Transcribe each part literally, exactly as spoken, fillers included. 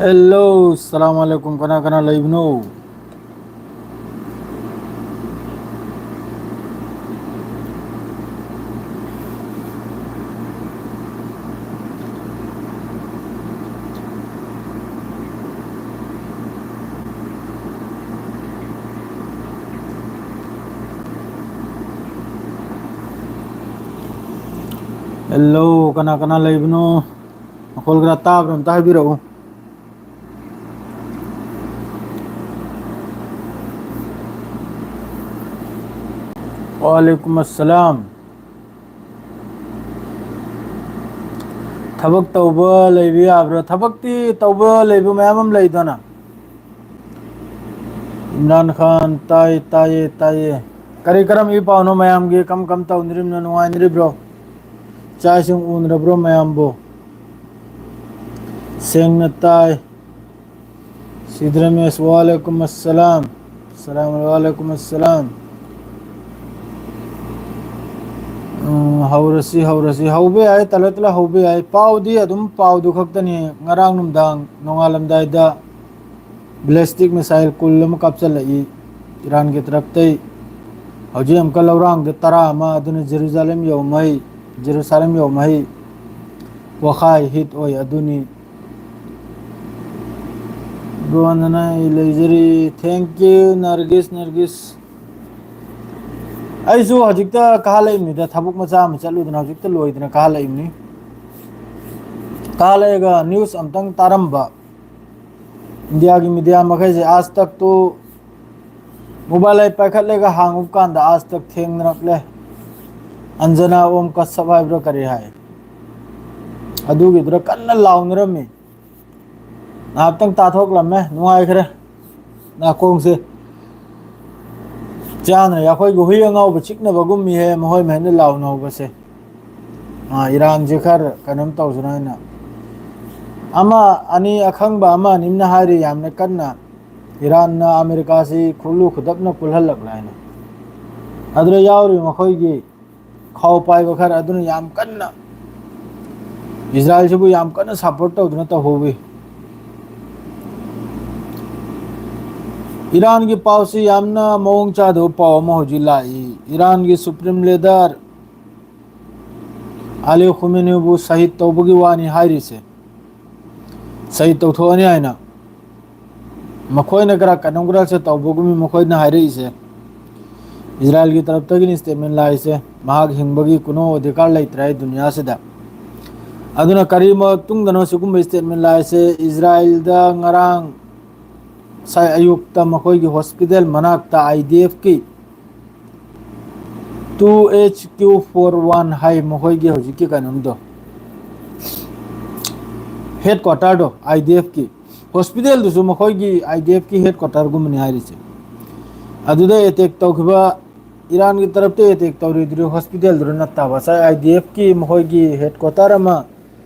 Hello, salaam alaikum. ꯀꯅꯥ ꯀꯅꯥ ꯂꯩꯕꯅꯣ? Hello, ꯀꯅꯥ ꯀꯅꯥ ꯂꯩꯕꯅꯣ? ꯃꯈꯣꯜ ꯈꯔ ꯇꯥꯕ꯭ꯔꯥ ꯑꯝꯇ ꯍꯥꯏꯕꯤꯔꯛꯎ꯫ ꯋꯥꯂꯦꯀꯨꯝ ꯑꯁꯂꯥꯝ꯫ ꯊꯕꯛ ꯇꯧꯕ ꯂꯩꯕ ꯌꯥꯕ꯭ꯔꯥ? ꯊꯕꯛꯇꯤ ꯇꯧꯕ ꯂꯩꯕ ꯃꯌꯥꯝ ꯑꯃ ꯂꯩꯗꯅ꯫ ꯏꯝꯔꯥꯟ ꯈꯥꯟ, ꯇꯥꯏ, ꯇꯥꯏꯌꯦ, ꯇꯥꯏꯌꯦ꯫ ꯀꯔꯤ ꯀꯔꯝ ꯏ ꯄꯥꯎꯅꯣ ꯃꯌꯥꯝꯒꯤ? ꯀꯝ ꯀꯝ ꯇꯧꯅꯔꯤꯕꯅꯣ? ꯅꯨꯡꯉꯥꯏꯅꯔꯤꯕ꯭ꯔꯣ? ꯆꯥꯛ ꯏꯁꯤꯡ ꯎꯅꯔꯕ꯭ꯔꯣ ꯃꯌꯥꯝꯕꯨ? ꯁꯦꯡꯅ ꯇꯥꯏ꯫ ꯁꯤꯗ꯭ꯔꯃꯦꯁ, ꯋꯥꯂꯦꯀꯨꯝ ꯑꯁꯂꯥꯝ꯫ ꯑꯁꯂꯥꯝ, ꯋꯥꯂꯦꯀꯨꯝ ꯑꯁꯂꯥꯝ꯫ ꯎꯝ, ꯍꯧꯔꯁꯤ, ꯍꯧꯔꯁꯤ꯫ ꯍꯧꯕ ꯌꯥꯏ, ꯇꯂ ꯇꯂ ꯍꯧꯕ ꯌꯥꯏ꯫ ꯄꯥꯎꯗꯤ ꯑꯗꯨꯝ ꯄꯥꯎꯗꯨ ꯈꯛꯇꯅꯤ꯫ ꯉꯔꯥꯡ ꯅꯨꯡꯗꯥꯡ ꯅꯣꯡꯉꯥꯜꯂꯝꯗꯥꯏꯗ ꯕꯦꯂꯤꯁꯇꯤꯛ ꯃꯤꯁꯥꯏꯜ ꯀꯨꯜ ꯑꯃ ꯀꯥꯞꯆꯜꯂꯛꯏ ꯏꯔꯥꯟꯒꯤ ꯇꯔꯞꯇꯩ꯫ ꯍꯧꯖꯤꯛ ꯑꯃꯨꯛꯀ ꯂꯧꯔꯥꯡꯗ ꯇꯔꯥ ꯑꯃ, ꯑꯗꯨꯅ ꯖꯦꯔꯨꯖꯥꯂꯦꯝ ꯌꯧꯃꯩ, ꯖꯦꯔꯨꯁꯥꯂꯦꯝ ꯌꯧꯃꯩ꯫ ꯋꯥꯈꯥꯏ ꯍꯤꯠ ꯑꯣꯏ ꯑꯗꯨꯅꯤ꯫ ꯕ꯭ꯔꯣ ꯑꯅꯟꯅ ꯑꯩ ꯂꯩꯖꯔꯤ꯫ Thank you, Nargis, Nargis. ꯑꯩꯁꯨ ꯍꯧꯖꯤꯛꯇ ꯀꯥꯍꯜꯂꯛꯏꯕꯅꯤꯗ, ꯊꯕꯛ ꯃꯆꯥ ꯑꯃ ꯆꯠꯂꯨꯗꯅ ꯍꯧꯖꯤꯛꯇ ꯂꯣꯏꯗꯅ ꯀꯥꯍꯜꯂꯛꯏꯕꯅꯤ꯫ ꯀꯥꯍꯜꯂꯛꯑꯒ news ꯑꯝꯇꯪ ꯇꯥꯔꯝꯕ꯫ ꯏꯟꯗꯤꯌꯥꯒꯤ media ꯃꯈꯩꯁꯦ ꯑꯥꯖ ꯇꯛꯇꯨ mobile ꯑꯩ ꯄꯥꯏꯈꯠꯂꯒ ꯍꯥꯡꯉꯨꯕ ꯀꯥꯟꯗ ꯑꯥꯖ ꯇꯛ ꯊꯦꯡꯅꯔꯛꯂꯦ꯫ ꯑꯟꯖꯅꯥ ꯑꯣꯝ ꯀꯁꯕ ꯍꯥꯏꯕ꯭ꯔꯥ ꯀꯔꯤ ꯍꯥꯏ, ꯑꯗꯨꯒꯤꯗꯨꯗ ꯀꯟꯅ ꯂꯥꯎꯅꯔꯝꯃꯤ꯫ ꯉꯥꯏꯍꯥꯛꯇꯪ ꯇꯥꯊꯣꯛꯂꯝꯃꯦ, ꯅꯨꯡꯉꯥꯏꯈ꯭ꯔꯦ꯫ ꯅꯥꯀꯣꯡꯁꯦ ꯆꯥꯅ ꯑꯩꯈꯣꯏꯒꯤ ꯍꯨꯏ ꯑꯉꯥꯎꯕ ꯆꯤꯛꯅꯕꯒꯨꯝ ꯃꯤꯍꯦ ꯃꯈꯣꯏ ꯃꯍꯦꯟꯗ ꯂꯥꯎꯅꯍꯧꯕꯁꯦ꯫ ꯑꯥ, ꯏꯔꯥꯟꯁꯦ ꯈꯔ ꯀꯩꯅꯣꯝ ꯇꯧꯁꯤꯅ ꯍꯥꯏꯅ ꯑꯃ ꯑꯅꯤ ꯑꯈꯪꯕ ꯑꯃ ꯑꯅꯤꯅ ꯍꯥꯏꯔꯤ ꯌꯥꯝꯅ ꯀꯟꯅ, ꯏꯔꯥꯟꯅ ꯑꯃꯦꯔꯤꯀꯥꯁꯤ ꯈꯨꯠꯂꯨ ꯈꯨꯗꯞꯅ ꯀꯨꯜꯍꯜꯂꯛꯂꯦ ꯍꯥꯏꯅ꯫ ꯑꯗꯨꯗ ꯌꯥꯎꯔꯤ ꯃꯈꯣꯏꯒꯤ ꯈꯥꯎ ꯄꯥꯏꯕ ꯈꯔ ꯑꯗꯨꯅ ꯌꯥꯝ ꯀꯟꯅ ꯏꯖꯔꯥꯏꯜꯁꯤꯕꯨ ꯌꯥꯝ ꯀꯟꯅ support ꯇꯧꯗꯨꯅ ꯇꯧꯍꯧꯋꯤ꯫ ꯏꯔꯥꯟꯒꯤ ꯄꯥꯎꯁꯤ ꯌꯥꯝꯅ ꯃꯑꯣꯡ ꯆꯥꯗꯕ ꯄꯥꯎ ꯑꯃ ꯍꯧꯖꯤꯛ ꯂꯥꯛꯏ꯫ ꯏꯔꯥꯟꯒꯤ ꯁꯨꯄ꯭ꯔꯤꯝ ꯂꯤꯗꯔ ꯑꯂꯤ ꯈꯨꯃꯦꯅꯤꯕꯨ ꯁꯍꯤꯗ ꯇꯧꯕꯒꯤ ꯋꯥꯅꯤ ꯍꯥꯏꯔꯤꯁꯦ꯫ ꯁꯍꯤꯗ ꯇꯧꯊꯣꯛꯑꯅꯤ ꯍꯥꯏꯅ ꯃꯈꯣꯏꯅ ꯈꯔ ꯀꯩꯅꯣꯝ ꯈꯔꯁꯦ ꯇꯧꯕꯒꯨꯝ ꯃꯈꯣꯏꯅ ꯍꯥꯏꯔꯛꯏꯁꯦ꯫ ꯏꯖꯔꯥꯏꯜꯒꯤ ꯇꯔꯞꯇꯒꯤꯅꯤ ꯁ꯭ꯇꯦꯠꯃꯦꯟ ꯂꯥꯛꯏꯁꯦ꯫ ꯃꯍꯥꯛ ꯍꯤꯡꯕꯒꯤ ꯀꯨꯅꯣ ꯑꯣꯗꯤꯀꯥꯔ ꯂꯩꯇ꯭ꯔꯦ ꯍꯥꯏ ꯗꯨꯅꯤꯌꯥꯁꯤꯗ꯫ ꯑꯗꯨꯅ ꯀꯔꯤ ꯃꯇꯨꯡꯗꯅꯣ ꯁꯤꯒꯨꯝꯕ ꯁ꯭ꯇꯦꯠꯃꯦꯟ ꯂꯥꯛꯏꯁꯦ? ꯏꯖꯔꯥꯏꯜꯗ ꯉꯔꯥꯡ ꯉꯁꯥꯏ ꯑꯌꯨꯛꯇ ꯃꯈꯣꯏꯒꯤ ꯍꯣꯁꯄꯤꯇꯥꯜ ꯃꯅꯥꯛꯇ IDFꯀꯤ two H Q four one ꯍꯥꯏ ꯃꯈꯣꯏꯒꯤ ꯍꯧꯖꯤꯛꯀꯤ ꯀꯩꯅꯣꯝꯗꯣ, ꯍꯦꯗ ꯀ꯭ꯋꯥꯇꯔꯗꯣ IDFꯀꯤ꯫ ꯍꯣꯁꯄꯤꯇꯥꯜꯗꯨꯁꯨ ꯃꯈꯣꯏꯒꯤ IDFꯀꯤ ꯍꯦꯗ ꯀ꯭ꯋꯥꯇꯔꯒꯨꯝꯕꯅꯤ ꯍꯥꯏꯔꯤꯁꯦ꯫ ꯑꯗꯨꯗ ꯑꯦꯇꯦꯛ ꯇꯧꯈꯤꯕ, ꯏꯔꯥꯟꯒꯤ ꯇꯔꯞꯇ ꯑꯦꯇꯦꯛ ꯇꯧꯔꯤꯗꯨꯗꯤ ꯍꯣꯁꯄꯤꯇꯥꯜꯗꯨꯗ ꯅꯠꯇꯕ, ꯉꯁꯥꯏ IDFꯀꯤ ꯃꯈꯣꯏꯒꯤ ꯍꯦꯗ ꯀ꯭ꯋꯥꯇꯔ ꯑꯃ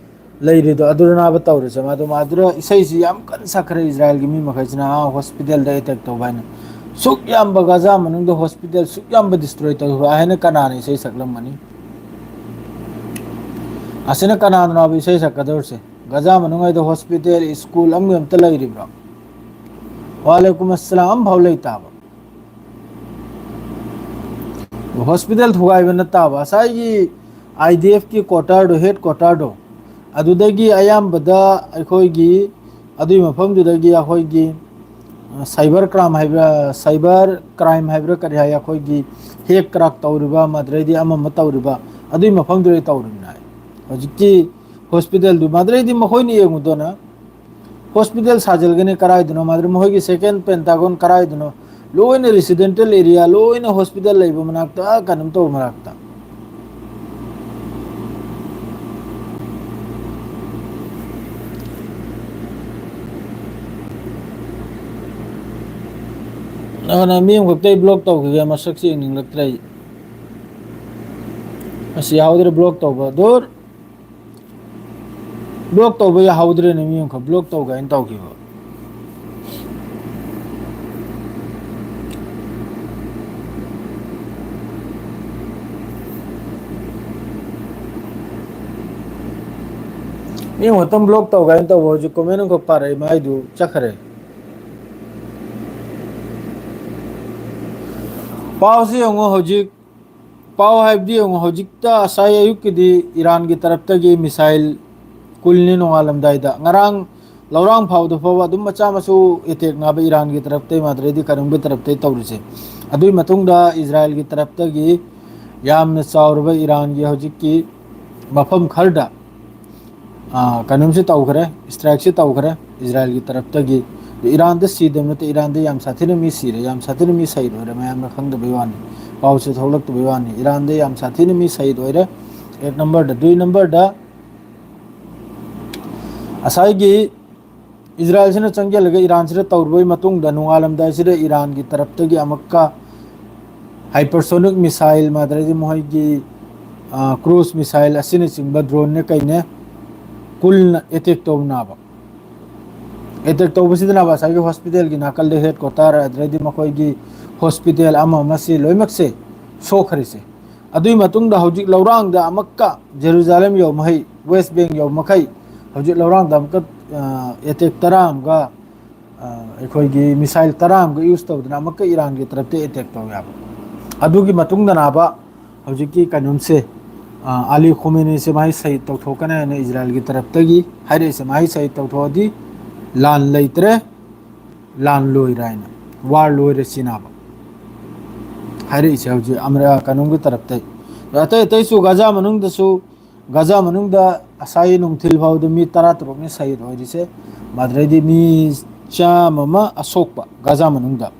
ꯂꯩꯔꯤꯗꯣ ꯑꯗꯨꯗꯅꯥꯕ ꯇꯧꯔꯤꯁꯦ꯫ ꯃꯥꯗꯣ ꯃꯥꯗꯨꯗ ꯏꯁꯩꯁꯤ ꯌꯥꯝ ꯀꯟꯅ ꯁꯛꯈ꯭ꯔꯦ ꯏꯖꯔꯥꯏꯜꯒꯤ ꯃꯤ ꯃꯈꯩꯁꯤꯅ, ꯑꯥ, ꯍꯣꯁꯄꯤꯇꯥꯜꯗ ꯑꯦꯇꯦꯛ ꯇꯧꯕ ꯍꯥꯏꯅ꯫ ꯁꯨꯛ ꯌꯥꯝꯕ ꯒꯥꯖꯥ ꯃꯅꯨꯡꯗ ꯍꯣꯁꯄꯤꯇꯥꯜ ꯁꯨꯛ ꯌꯥꯝꯕ ꯗꯤꯁꯇ꯭ꯔꯣꯏ ꯇꯧꯈꯤꯕ ꯍꯥꯏꯅ ꯀꯅꯥꯅ ꯏꯁꯩ ꯁꯛꯂꯝꯒꯅꯤ? ꯑꯁꯤꯅ ꯀꯅꯥꯗꯅꯣꯕ ꯏꯁꯩ ꯁꯛꯀꯗꯧꯔꯤꯁꯦ? ꯒꯥꯖꯥ ꯃꯅꯨꯡ ꯍꯥꯏꯗ ꯍꯣꯁꯄꯤꯇꯥꯜ, ꯁ꯭ꯀꯨꯜ ꯑꯃꯒꯤ ꯑꯝꯇ ꯂꯩꯔꯤꯕ꯭ꯔꯣ? ꯋꯥꯂꯦꯀꯨꯝ ꯑꯁꯂꯥꯝ ꯑꯝꯐꯥꯎ ꯂꯩꯇꯥꯕ꯫ ꯍꯣꯁꯄꯤꯇꯥꯜ ꯊꯨꯒꯥꯏꯕ ꯅꯠꯇꯕ, ꯉꯁꯥꯏꯒꯤ IDFꯀꯤ ꯀ꯭ꯋꯥꯇꯔꯗꯣ, ꯍꯦꯗ ꯀ꯭ꯋꯥꯇꯔꯗꯣ, ꯑꯗꯨꯗꯒꯤ ꯑꯌꯥꯝꯕꯗ ꯑꯩꯈꯣꯏꯒꯤ ꯑꯗꯨꯒꯤ ꯃꯐꯝꯗꯨꯗꯒꯤ ꯑꯩꯈꯣꯏꯒꯤ, ꯑ, ꯁꯥꯏꯕꯔ ꯀ꯭ꯔꯥꯏꯝ ꯍꯥꯏꯕ꯭ꯔꯥ, ꯁꯥꯏꯕꯔ ꯀ꯭ꯔꯥꯏꯝ ꯍꯥꯏꯕ꯭ꯔꯥ ꯀꯔꯤ ꯍꯥꯏ, ꯑꯩꯈꯣꯏꯒꯤ ꯍꯦꯛ ꯀ꯭ꯔꯥꯛ ꯇꯧꯔꯤꯕ, ꯃꯗꯨꯗꯩꯗꯤ ꯑꯃ ꯑꯃ ꯇꯧꯔꯤꯕ, ꯑꯗꯨꯒꯤ ꯃꯐꯝꯗꯨꯗ ꯇꯧꯔꯤꯕꯅꯤ ꯍꯥꯏ꯫ ꯍꯧꯖꯤꯛꯀꯤ ꯍꯣꯁꯄꯤꯇꯥꯜꯗꯨ, ꯃꯗꯨꯗꯩꯗꯤ ꯃꯈꯣꯏꯅ ꯌꯦꯡꯉꯨꯗꯅ, ꯍꯣꯁꯄꯤꯇꯥꯜ ꯁꯥꯖꯤꯜꯒꯅꯤ ꯀꯔꯥꯏꯗꯅꯣ, ꯃꯗꯨꯗ ꯃꯈꯣꯏꯒꯤ ꯁꯦꯀꯦꯟ ꯄꯦꯟꯇꯥꯒꯣꯟ ꯀꯔꯥꯏꯗꯅꯣ, ꯂꯣꯏꯅ ꯔꯦꯁꯤꯗꯦꯟꯇꯦꯜ ꯑꯦꯔꯤꯌꯥ, ꯂꯣꯏꯅ ꯍꯣꯁꯄꯤꯇꯥꯜ ꯂꯩꯕ ꯃꯅꯥꯛꯇ, ꯑꯥ, ꯀꯩꯅꯣꯝ ꯇꯧꯕ ꯃꯔꯛꯇ꯫ ꯑꯗꯨꯅ ꯃꯤ ꯑꯃꯈꯛꯇ ꯑꯩ ꯕ꯭ꯂꯣꯛ ꯇꯧꯈꯤꯒꯦ, ꯃꯁꯛꯁꯤ ꯌꯦꯡꯅꯤꯡꯂꯛꯇ꯭ꯔꯦ ꯑꯩ꯫ ꯑꯁꯤ ꯌꯥꯍꯧꯗ꯭ꯔꯦ ꯕ꯭ꯂꯣꯛ ꯇꯧꯕ꯫ ꯗꯨꯔ꯫ ꯕ꯭ꯂꯣꯛ ꯇꯧꯕ ꯌꯥꯍꯧꯗ꯭ꯔꯦꯅꯦ, ꯃꯤ ꯑꯃꯈꯛ ꯕ꯭ꯂꯣꯛ ꯇꯧꯒꯦ ꯍꯥꯏꯅ ꯇꯧꯈꯤꯕ꯫ ꯃꯤ ꯑꯃꯈꯛꯇꯪ ꯕ꯭ꯂꯣꯛ ꯇꯧꯒꯦ ꯍꯥꯏꯅ ꯇꯧꯕ, ꯍꯧꯖꯤꯛ ꯀꯣꯃꯦꯟ ꯑꯃꯈꯛ ꯄꯥꯔꯛꯏ, ꯃꯥꯏꯗꯨ ꯆꯠꯈ꯭ꯔꯦ꯫ ꯄꯥꯎꯁꯤ ꯌꯦꯡꯉꯨ ꯍꯧꯖꯤꯛ, ꯄꯥꯎ ꯍꯥꯏꯕꯗꯤ ꯌꯦꯡꯉꯨ, ꯍꯧꯖꯤꯛꯇ ꯉꯁꯥꯏ ꯑꯌꯨꯛꯀꯤꯗꯤ ꯏꯔꯥꯟꯒꯤ ꯇꯔꯞꯇꯒꯤ ꯃꯤꯁꯥꯏꯜ ꯀꯨꯟꯅꯤ ꯅꯣꯡꯉꯥꯜꯂꯝꯗꯥꯏꯗ꯫ ꯉꯔꯥꯡ ꯂꯧꯔꯥꯡ ꯐꯥꯎꯗ ꯐꯥꯎꯕ ꯑꯗꯨꯝ ꯃꯆꯥ ꯃꯁꯨ ꯑꯦꯇꯦꯛ ꯅꯥꯕ ꯏꯔꯥꯟꯒꯤ ꯇꯔꯞꯇꯩ ꯃꯥꯗ꯭ꯔꯩꯗꯤ ꯀꯔꯝꯒꯤ ꯇꯔꯞꯇꯩ ꯇꯧꯔꯤꯁꯦ꯫ ꯑꯗꯨꯒꯤ ꯃꯇꯨꯡꯗ ꯏꯖꯔꯥꯏꯜꯒꯤ ꯇꯔꯞꯇꯒꯤ ꯌꯥꯝꯅ ꯆꯥꯎꯔꯕ ꯏꯔꯥꯟꯒꯤ ꯍꯧꯖꯤꯛꯀꯤ ꯃꯐꯝ ꯈꯔꯗ, ꯑꯥ, ꯀꯩꯅꯣꯝꯁꯤ ꯇꯧꯈ꯭ꯔꯦ, ꯏꯁꯇ꯭ꯔꯥꯏꯛꯁꯤ ꯇꯧꯈ꯭ꯔꯦ ꯏꯖꯔꯥꯏꯜꯒꯤ ꯇꯔꯞꯇꯒꯤ꯫ ꯏꯔꯥꯟꯗ ꯁꯤꯗꯕ ꯅꯠꯇꯦ, ꯏꯔꯥꯟꯗ ꯌꯥꯝ ꯁꯥꯊꯤꯅ ꯃꯤ ꯁꯤꯔꯦ, ꯌꯥꯝ ꯁꯥꯊꯤꯅ ꯃꯤ ꯁꯍꯤꯗ ꯑꯣꯏꯔꯦ, ꯃꯌꯥꯝꯅ ꯈꯪꯗꯕꯩ ꯋꯥꯅꯤ, ꯄꯥꯎꯁꯦ ꯊꯣꯛꯂꯛꯇꯕꯩ ꯋꯥꯅꯤ꯫ ꯏꯔꯥꯟꯗ ꯌꯥꯝ ꯁꯥꯊꯤꯅ ꯃꯤ ꯁꯍꯤꯗ ꯑꯣꯏꯔꯦ꯫ ꯑꯦꯛ ꯅꯝꯕꯔꯗ, ꯗꯨꯏ ꯅꯝꯕꯔꯗ ꯉꯁꯥꯏꯒꯤ ꯏꯖꯔꯥꯏꯜꯁꯤꯅ ꯆꯪꯁꯤꯜꯂꯒ ꯏꯔꯥꯟꯁꯤꯗ ꯇꯧꯔꯨꯕꯒꯤ ꯃꯇꯨꯡꯗ ꯅꯣꯡꯉꯥꯜꯂꯝꯗꯥꯏꯁꯤꯗ ꯏꯔꯥꯟꯒꯤ ꯇꯔꯞꯇꯒꯤ ꯑꯃꯨꯛꯀ ꯍꯥꯏꯄꯔꯁꯣꯅꯤꯛ ꯃꯤꯁꯥꯏꯜ, ꯃꯥꯗ꯭ꯔꯩꯗꯤ ꯃꯈꯣꯏꯒꯤ, ꯑ, ꯀ꯭ꯔꯨꯖ ꯃꯤꯁꯥꯏꯜ ꯑꯁꯤꯅꯆꯤꯡꯕ ꯗ꯭ꯔꯣꯟꯅꯦ ꯀꯩꯅꯦ ꯀꯨꯜꯅ ꯑꯦꯇꯦꯛ ꯇꯧꯅꯕ꯫ ꯑꯦꯇꯦꯛ ꯇꯧꯕꯁꯤꯗꯅꯕ ꯉꯁꯥꯏꯒꯤ ꯍꯣꯁꯄꯤꯇꯥꯜꯒꯤ ꯅꯥꯀꯜꯗ ꯍꯦꯗ ꯀ꯭ꯋꯥꯇꯔ, ꯑꯗꯨꯗꯩꯗꯤ ꯃꯈꯣꯏꯒꯤ ꯍꯣꯁꯄꯤꯇꯥꯜ ꯑꯃ ꯑꯃꯁꯤ ꯂꯣꯏꯅꯃꯛꯁꯦ ꯁꯣꯛꯈ꯭ꯔꯤꯁꯦ꯫ ꯑꯗꯨꯒꯤ ꯃꯇꯨꯡꯗ ꯍꯧꯖꯤꯛ ꯂꯧꯔꯥꯡꯗ ꯑꯃꯨꯛꯀ ꯖꯦꯔꯨꯖꯥꯂꯦꯝ ꯌꯧ ꯃꯈꯩ, ꯋꯦꯁ ꯕꯦꯡ ꯌꯧ ꯃꯈꯩ ꯍꯧꯖꯤꯛ ꯂꯧꯔꯥꯡꯗ ꯑꯃꯨꯛꯀ, ꯑ, ꯑꯦꯇꯦꯛ ꯇꯔꯥ ꯑꯃꯒ, ꯑ, ꯑꯩꯈꯣꯏꯒꯤ ꯃꯤꯁꯥꯏꯜ ꯇꯔꯥ ꯑꯃꯒ ꯌꯨꯁ ꯇꯧꯗꯅ ꯑꯃꯨꯛꯀ ꯏꯔꯥꯟꯒꯤ ꯇꯔꯞꯇ ꯑꯦꯇꯦꯛ ꯇꯧ ꯌꯥꯕ꯫ ꯑꯗꯨꯒꯤ ꯃꯇꯨꯡꯗꯅꯕ ꯍꯧꯖꯤꯛꯀꯤ ꯀꯩꯅꯣꯝꯁꯦ, ꯑ, ꯑꯂꯤ ꯈꯣꯃꯦꯅꯤꯁꯦ ꯃꯥꯒꯤ ꯁꯍꯤꯗ ꯇꯧꯊꯣꯛꯀꯅꯤ ꯍꯥꯏꯅ ꯏꯖꯔꯥꯏꯜꯒꯤ ꯇꯔꯞꯇꯒꯤ ꯍꯥꯏꯔꯛꯏꯁꯦ꯫ ꯃꯥꯒꯤ ꯁꯍꯤꯗ ꯇꯧꯊꯣꯛꯑꯗꯤ ꯂꯥꯟ ꯂꯩꯇ꯭ꯔꯦ, ꯂꯥꯟ ꯂꯣꯏꯔꯦ ꯍꯥꯏꯅ, ꯋꯥꯔ ꯂꯣꯏꯔꯦ ꯁꯤꯅꯕ ꯍꯥꯏꯔꯛꯏꯁꯦ ꯍꯧꯖꯤꯛ ꯑꯃꯔ-, ꯀꯩꯅꯣꯝꯒꯤ ꯇꯔꯞꯇꯩ꯫ ꯑꯇꯩ ꯑꯇꯩꯁꯨ ꯒꯥꯖꯥ ꯃꯅꯨꯡꯗꯁꯨ, ꯒꯥꯖꯥ ꯃꯅꯨꯡꯗ ꯉꯁꯥꯏ ꯅꯨꯡꯊꯤꯜ ꯐꯥꯎꯗ ꯃꯤ ꯇꯔꯥ ꯇꯔꯨꯛꯅꯤ ꯁꯍꯤꯗ ꯑꯣꯏꯔꯤꯁꯦ꯫ ꯃꯗꯨꯗꯩꯗꯤ ꯃꯤ ꯆꯥꯝꯃ ꯑꯃ ꯑꯁꯣꯛꯄ ꯒꯥꯖꯥ ꯃꯅꯨꯡꯗ꯫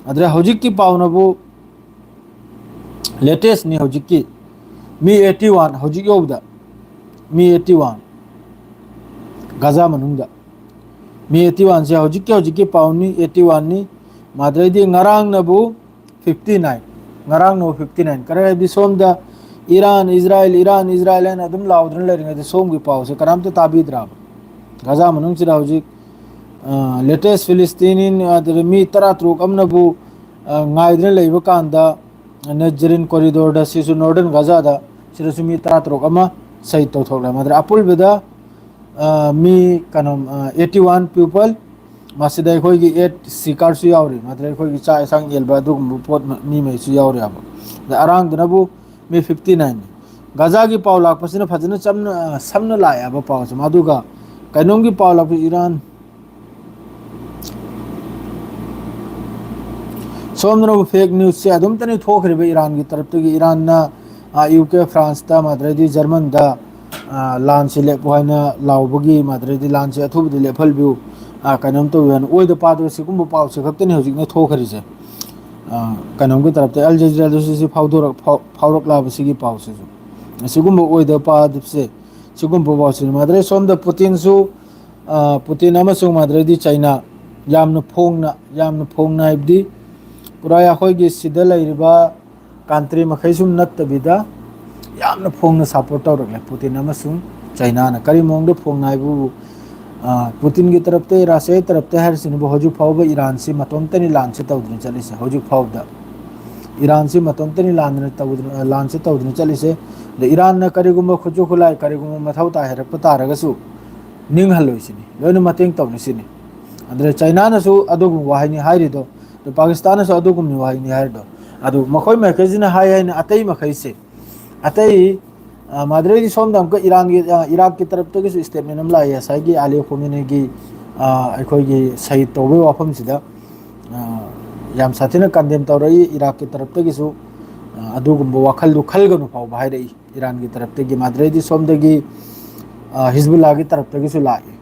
ꯑꯗꯨꯗ ꯍꯧꯖꯤꯛꯀꯤ ꯄꯥꯎꯅꯕꯨ ꯂꯦꯇꯦꯁꯅꯤ ꯍꯧꯖꯤꯛꯀꯤ ꯃꯤ ꯑꯩꯠꯇꯤ ꯋꯥꯟ ꯍꯧꯖꯤꯛ ꯌꯧꯕꯗ, ꯃꯤ ꯑꯩꯠꯇꯤ ꯋꯥꯟ ꯒꯥꯖꯥ ꯃꯅꯨꯡꯗ꯫ ꯃꯤ ꯑꯩꯠꯇꯤ ꯋꯥꯟꯁꯦ ꯍꯧꯖꯤꯛꯀꯤ, ꯍꯧꯖꯤꯛꯀꯤ ꯄꯥꯎꯅꯤ, ꯑꯩꯠꯇꯤ ꯋꯥꯟꯅꯤ꯫ ꯃꯗꯨꯗꯩꯗꯤ ꯉꯔꯥꯡꯅꯕꯨ ꯐꯤꯐꯇꯤ ꯅꯥꯏꯟ, ꯉꯔꯥꯡꯅꯕꯨ ꯐꯤꯐꯇꯤ ꯅꯥꯏꯟ꯫ ꯀꯔꯤ ꯍꯥꯏꯗꯤ ꯁꯣꯝꯗ ꯏꯔꯥꯟ, ꯏꯖꯔꯥꯏꯜ, ꯏꯔꯥꯟ, ꯏꯖꯔꯥꯏꯜ ꯍꯥꯏꯅ ꯑꯗꯨꯝ ꯂꯥꯎꯗꯨꯅ ꯂꯩꯔꯤꯉꯩꯗ ꯁꯣꯝꯒꯤ ꯄꯥꯎꯁꯦ ꯀꯅꯥꯝꯇ ꯇꯥꯕꯤꯗ꯭ꯔꯕ? ꯒꯥꯖꯥ ꯃꯅꯨꯡꯁꯤꯗ ꯍꯧꯖꯤꯛ, ꯑ, ꯂꯦꯇꯦꯁ ꯐꯤꯂꯤꯁꯇꯤꯅꯤ, ꯑꯗꯨꯗ ꯃꯤ ꯇꯔꯥ ꯇꯔꯨꯛ ꯑꯃꯅꯕꯨ, ꯑ, ꯉꯥꯏꯗꯨꯅ ꯂꯩꯕ ꯀꯥꯟꯗ, ꯅꯖꯔꯤꯟ ꯀꯣꯔꯤꯗꯣꯔꯗ, ꯁꯤꯁꯨ ꯅꯣꯔꯗꯔꯟ ꯒꯥꯖꯥꯗ, ꯁꯤꯗꯁꯨ ꯃꯤ ꯇꯔꯥ ꯇꯔꯨꯛ ꯑꯃ ꯁꯍꯤꯗ ꯇꯧꯊꯣꯛꯂꯦ꯫ ꯃꯗꯨꯗ ꯑꯄꯨꯟꯕꯗ, ꯑ, ꯃꯤ ꯀꯩꯅꯣ, ꯑ, eighty one people, ꯃꯁꯤꯗ ꯑꯩꯈꯣꯏꯒꯤ ꯑꯦꯠ ꯁꯤꯀꯥꯔꯁꯨ ꯌꯥꯎꯔꯤ, ꯃꯗꯨꯗ ꯑꯩꯈꯣꯏꯒꯤ ꯆꯥꯛ ꯏꯟꯁꯥꯡ ꯌꯦꯟꯕ ꯑꯗꯨꯒꯨꯝꯕ ꯄꯣꯠ ꯃꯤꯉꯩꯁꯨ ꯌꯥꯎꯔꯤ ꯍꯥꯏꯕ꯫ ꯑꯗ ꯑꯔꯥꯡꯗꯨꯅꯕꯨ ꯃꯤ ꯐꯤꯐꯇꯤ ꯅꯥꯏꯟꯅꯤ꯫ ꯒꯥꯖꯥꯒꯤ ꯄꯥꯎ ꯂꯥꯛꯄꯁꯤꯅ ꯐꯖꯅ ꯆꯝꯅ, ꯁꯝꯅ ꯂꯥꯛꯑꯦ ꯍꯥꯏꯕ ꯄꯥꯎꯁꯦ꯫ ꯃꯗꯨꯒ ꯀꯩꯅꯣꯝꯒꯤ ꯄꯥꯎ ꯂꯥꯛꯄ ꯏꯔꯥꯟ, ꯁꯣꯝꯗꯅꯕꯨ ꯐꯦꯛ ꯅ꯭ꯌꯨꯁꯁꯦ ꯑꯗꯨꯝꯇꯅꯤ ꯊꯣꯛꯈ꯭ꯔꯤꯕ ꯏꯔꯥꯟꯒꯤ ꯇꯔꯞꯇꯒꯤ꯫ ꯏꯔꯥꯟꯅ, ꯑ, ꯌꯨ ꯀꯦ, ꯐ꯭ꯔꯥꯟꯁꯇ, ꯃꯗꯨꯗꯩꯗꯤ ꯖꯔꯃꯟꯗ, ꯑ, ꯂꯥꯟꯁꯤ ꯂꯦꯞꯄꯨ ꯍꯥꯏꯅ ꯂꯥꯎꯕꯒꯤ, ꯃꯗꯨꯗꯩꯗꯤ ꯂꯥꯟꯁꯤ ꯑꯊꯨꯕꯗ ꯂꯦꯞꯍꯜꯕꯤꯌꯨ, ꯑ, ꯀꯩꯅꯣꯝ ꯇꯧꯕꯤꯌꯨ ꯍꯥꯏꯅ ꯑꯣꯏꯗ ꯄꯥꯗꯕ ꯁꯤꯒꯨꯝꯕ ꯄꯥꯎꯁꯦ ꯈꯛꯇꯅꯤ ꯍꯧꯖꯤꯛꯅ ꯊꯣꯛꯈ꯭ꯔꯤꯁꯦ꯫ ꯑ, ꯀꯩꯅꯣꯝꯒꯤ ꯇꯔꯞꯇ ꯑꯦꯜ ꯖꯖꯤꯔꯥꯗꯁꯨ ꯁꯤ ꯐꯥꯎꯗꯣꯔꯛ-, ꯐꯥꯎ-, ꯐꯥꯎꯔꯛꯂꯕ ꯁꯤꯒꯤ ꯄꯥꯎꯁꯤꯁꯨ꯫ ꯑꯁꯤꯒꯨꯝꯕ ꯑꯣꯏꯗꯕ ꯄꯥꯗꯕꯁꯦ, ꯁꯤꯒꯨꯝꯕ ꯄꯥꯎꯁꯤꯅꯤ꯫ ꯃꯗꯨꯗꯩ ꯁꯣꯝꯗ ꯄꯨꯇꯤꯟꯁꯨ, ꯑ, ꯄꯨꯇꯤꯟ ꯑꯃꯁꯨꯡ ꯃꯗꯨꯗꯩꯗꯤ ꯆꯩꯅꯥ ꯌꯥꯝꯅ ꯐꯣꯡꯅ, ꯌꯥꯝꯅ ꯐꯣꯡꯅ ꯍꯥꯏꯕꯗꯤ ꯄꯨꯔꯥ ꯑꯩꯈꯣꯏꯒꯤ ꯁꯤꯗ ꯂꯩꯔꯤꯕ ꯀꯟꯇ꯭ꯔꯤ ꯃꯈꯩ ꯁꯨꯝ ꯅꯠꯇꯕꯤꯗ ꯌꯥꯝꯅ ꯐꯣꯡꯅ ꯁꯞꯄꯣꯔꯠ ꯇꯧꯔꯛꯂꯦ ꯄꯨꯇꯤꯟ ꯑꯃꯁꯨꯡ ꯆꯩꯅꯥꯅ꯫ ꯀꯔꯤ ꯃꯑꯣꯡꯗ ꯐꯣꯡꯅ ꯍꯥꯏꯕꯕꯨ, ꯑ, ꯄꯨꯇꯤꯟꯒꯤ ꯇꯔꯞꯇ, ꯔꯥꯁꯤꯌꯥꯒꯤ ꯇꯔꯞꯇ ꯍꯥꯏꯔꯤꯁꯤꯅꯕꯨ ꯍꯧꯖꯤꯛ ꯐꯥꯎꯕ ꯏꯔꯥꯟꯁꯤ ꯃꯇꯣꯝꯇꯅꯤ ꯂꯥꯟꯁꯤ ꯇꯧꯗꯨꯅ ꯆꯠꯂꯤꯁꯦ꯫ ꯍꯧꯖꯤꯛ ꯐꯥꯎꯕꯗ ꯏꯔꯥꯟꯁꯤ ꯃꯇꯣꯝꯇꯅꯤ ꯂꯥꯟꯗꯅ ꯇꯧꯗꯨꯅ, ꯂꯥꯟꯁꯤ ꯇꯧꯗꯨꯅ ꯆꯠꯂꯤꯁꯦ꯫ ꯑꯗ ꯏꯔꯥꯟꯅ ꯀꯔꯤꯒꯨꯝꯕ ꯈꯨꯠꯁꯨ ꯈꯨꯠꯂꯥꯏ ꯀꯔꯤꯒꯨꯝꯕ ꯃꯊꯧ ꯇꯥꯏ ꯍꯥꯏꯔꯛꯄ ꯇꯥꯔꯒꯁꯨ ꯅꯤꯡꯍꯜꯂꯣꯏ ꯁꯤꯅꯤ, ꯂꯣꯏꯅ ꯃꯇꯦꯡ ꯇꯧꯅꯤ ꯁꯤꯅꯤ꯫ ꯑꯗꯨꯅ ꯆꯩꯅꯥꯅꯁꯨ ꯑꯗꯨꯒꯨꯝꯕ ꯋꯥꯍꯩꯅꯤ ꯍꯥꯏꯔꯤꯗꯣ, ꯑꯗꯨ ꯄꯥꯀꯤꯁꯇꯥꯟꯅꯁꯨ ꯑꯗꯨꯒꯨꯝꯕ ꯋꯥꯍꯩꯅꯤ ꯍꯥꯏꯔꯤꯗꯣ꯫ ꯑꯗꯨ ꯃꯈꯣꯏ ꯃꯥꯏꯀꯩꯁꯤꯅ ꯍꯥꯏ ꯍꯥꯏꯅ ꯑꯇꯩ ꯃꯈꯩꯁꯦ, ꯑꯇꯩ, ꯑ, ꯃꯗꯨꯗꯩꯗꯤ ꯁꯣꯝꯗ ꯑꯃꯨꯛꯀ ꯏꯔꯥꯟꯒꯤ, ꯑ, ꯏꯔꯥꯛꯀꯤ ꯇꯔꯞꯇꯒꯤꯁꯨ ꯁ꯭ꯇꯦꯠꯃꯦꯟ ꯑꯃ ꯂꯥꯛꯏ ꯉꯁꯥꯏꯒꯤ ꯑꯂꯤ ꯈꯣꯃꯦꯅꯤꯒꯤ, ꯑ, ꯑꯩꯈꯣꯏꯒꯤ ꯁꯍꯤꯗ ꯇꯧꯕꯒꯤ ꯋꯥꯐꯝꯁꯤꯗ, ꯑ, ꯌꯥꯝ ꯁꯥꯊꯤꯅ ꯀꯟꯗꯦꯝ ꯇꯧꯔꯛꯏ꯫ ꯏꯔꯥꯛꯀꯤ ꯇꯔꯞꯇꯒꯤꯁꯨ, ꯑ, ꯑꯗꯨꯒꯨꯝꯕ ꯋꯥꯈꯜꯗꯨ ꯈꯜꯒꯅꯨ ꯐꯥꯎꯕ ꯍꯥꯏꯔꯛꯏ ꯏꯔꯥꯟꯒꯤ ꯇꯔꯞꯇꯒꯤ꯫ ꯃꯗꯨꯗꯩꯗꯤ ꯁꯣꯝꯗꯒꯤ, ꯑ, ꯍꯤꯖꯕꯨꯜꯂꯥꯒꯤ ꯇꯔꯞꯇꯒꯤꯁꯨ ꯂꯥꯛꯏ꯫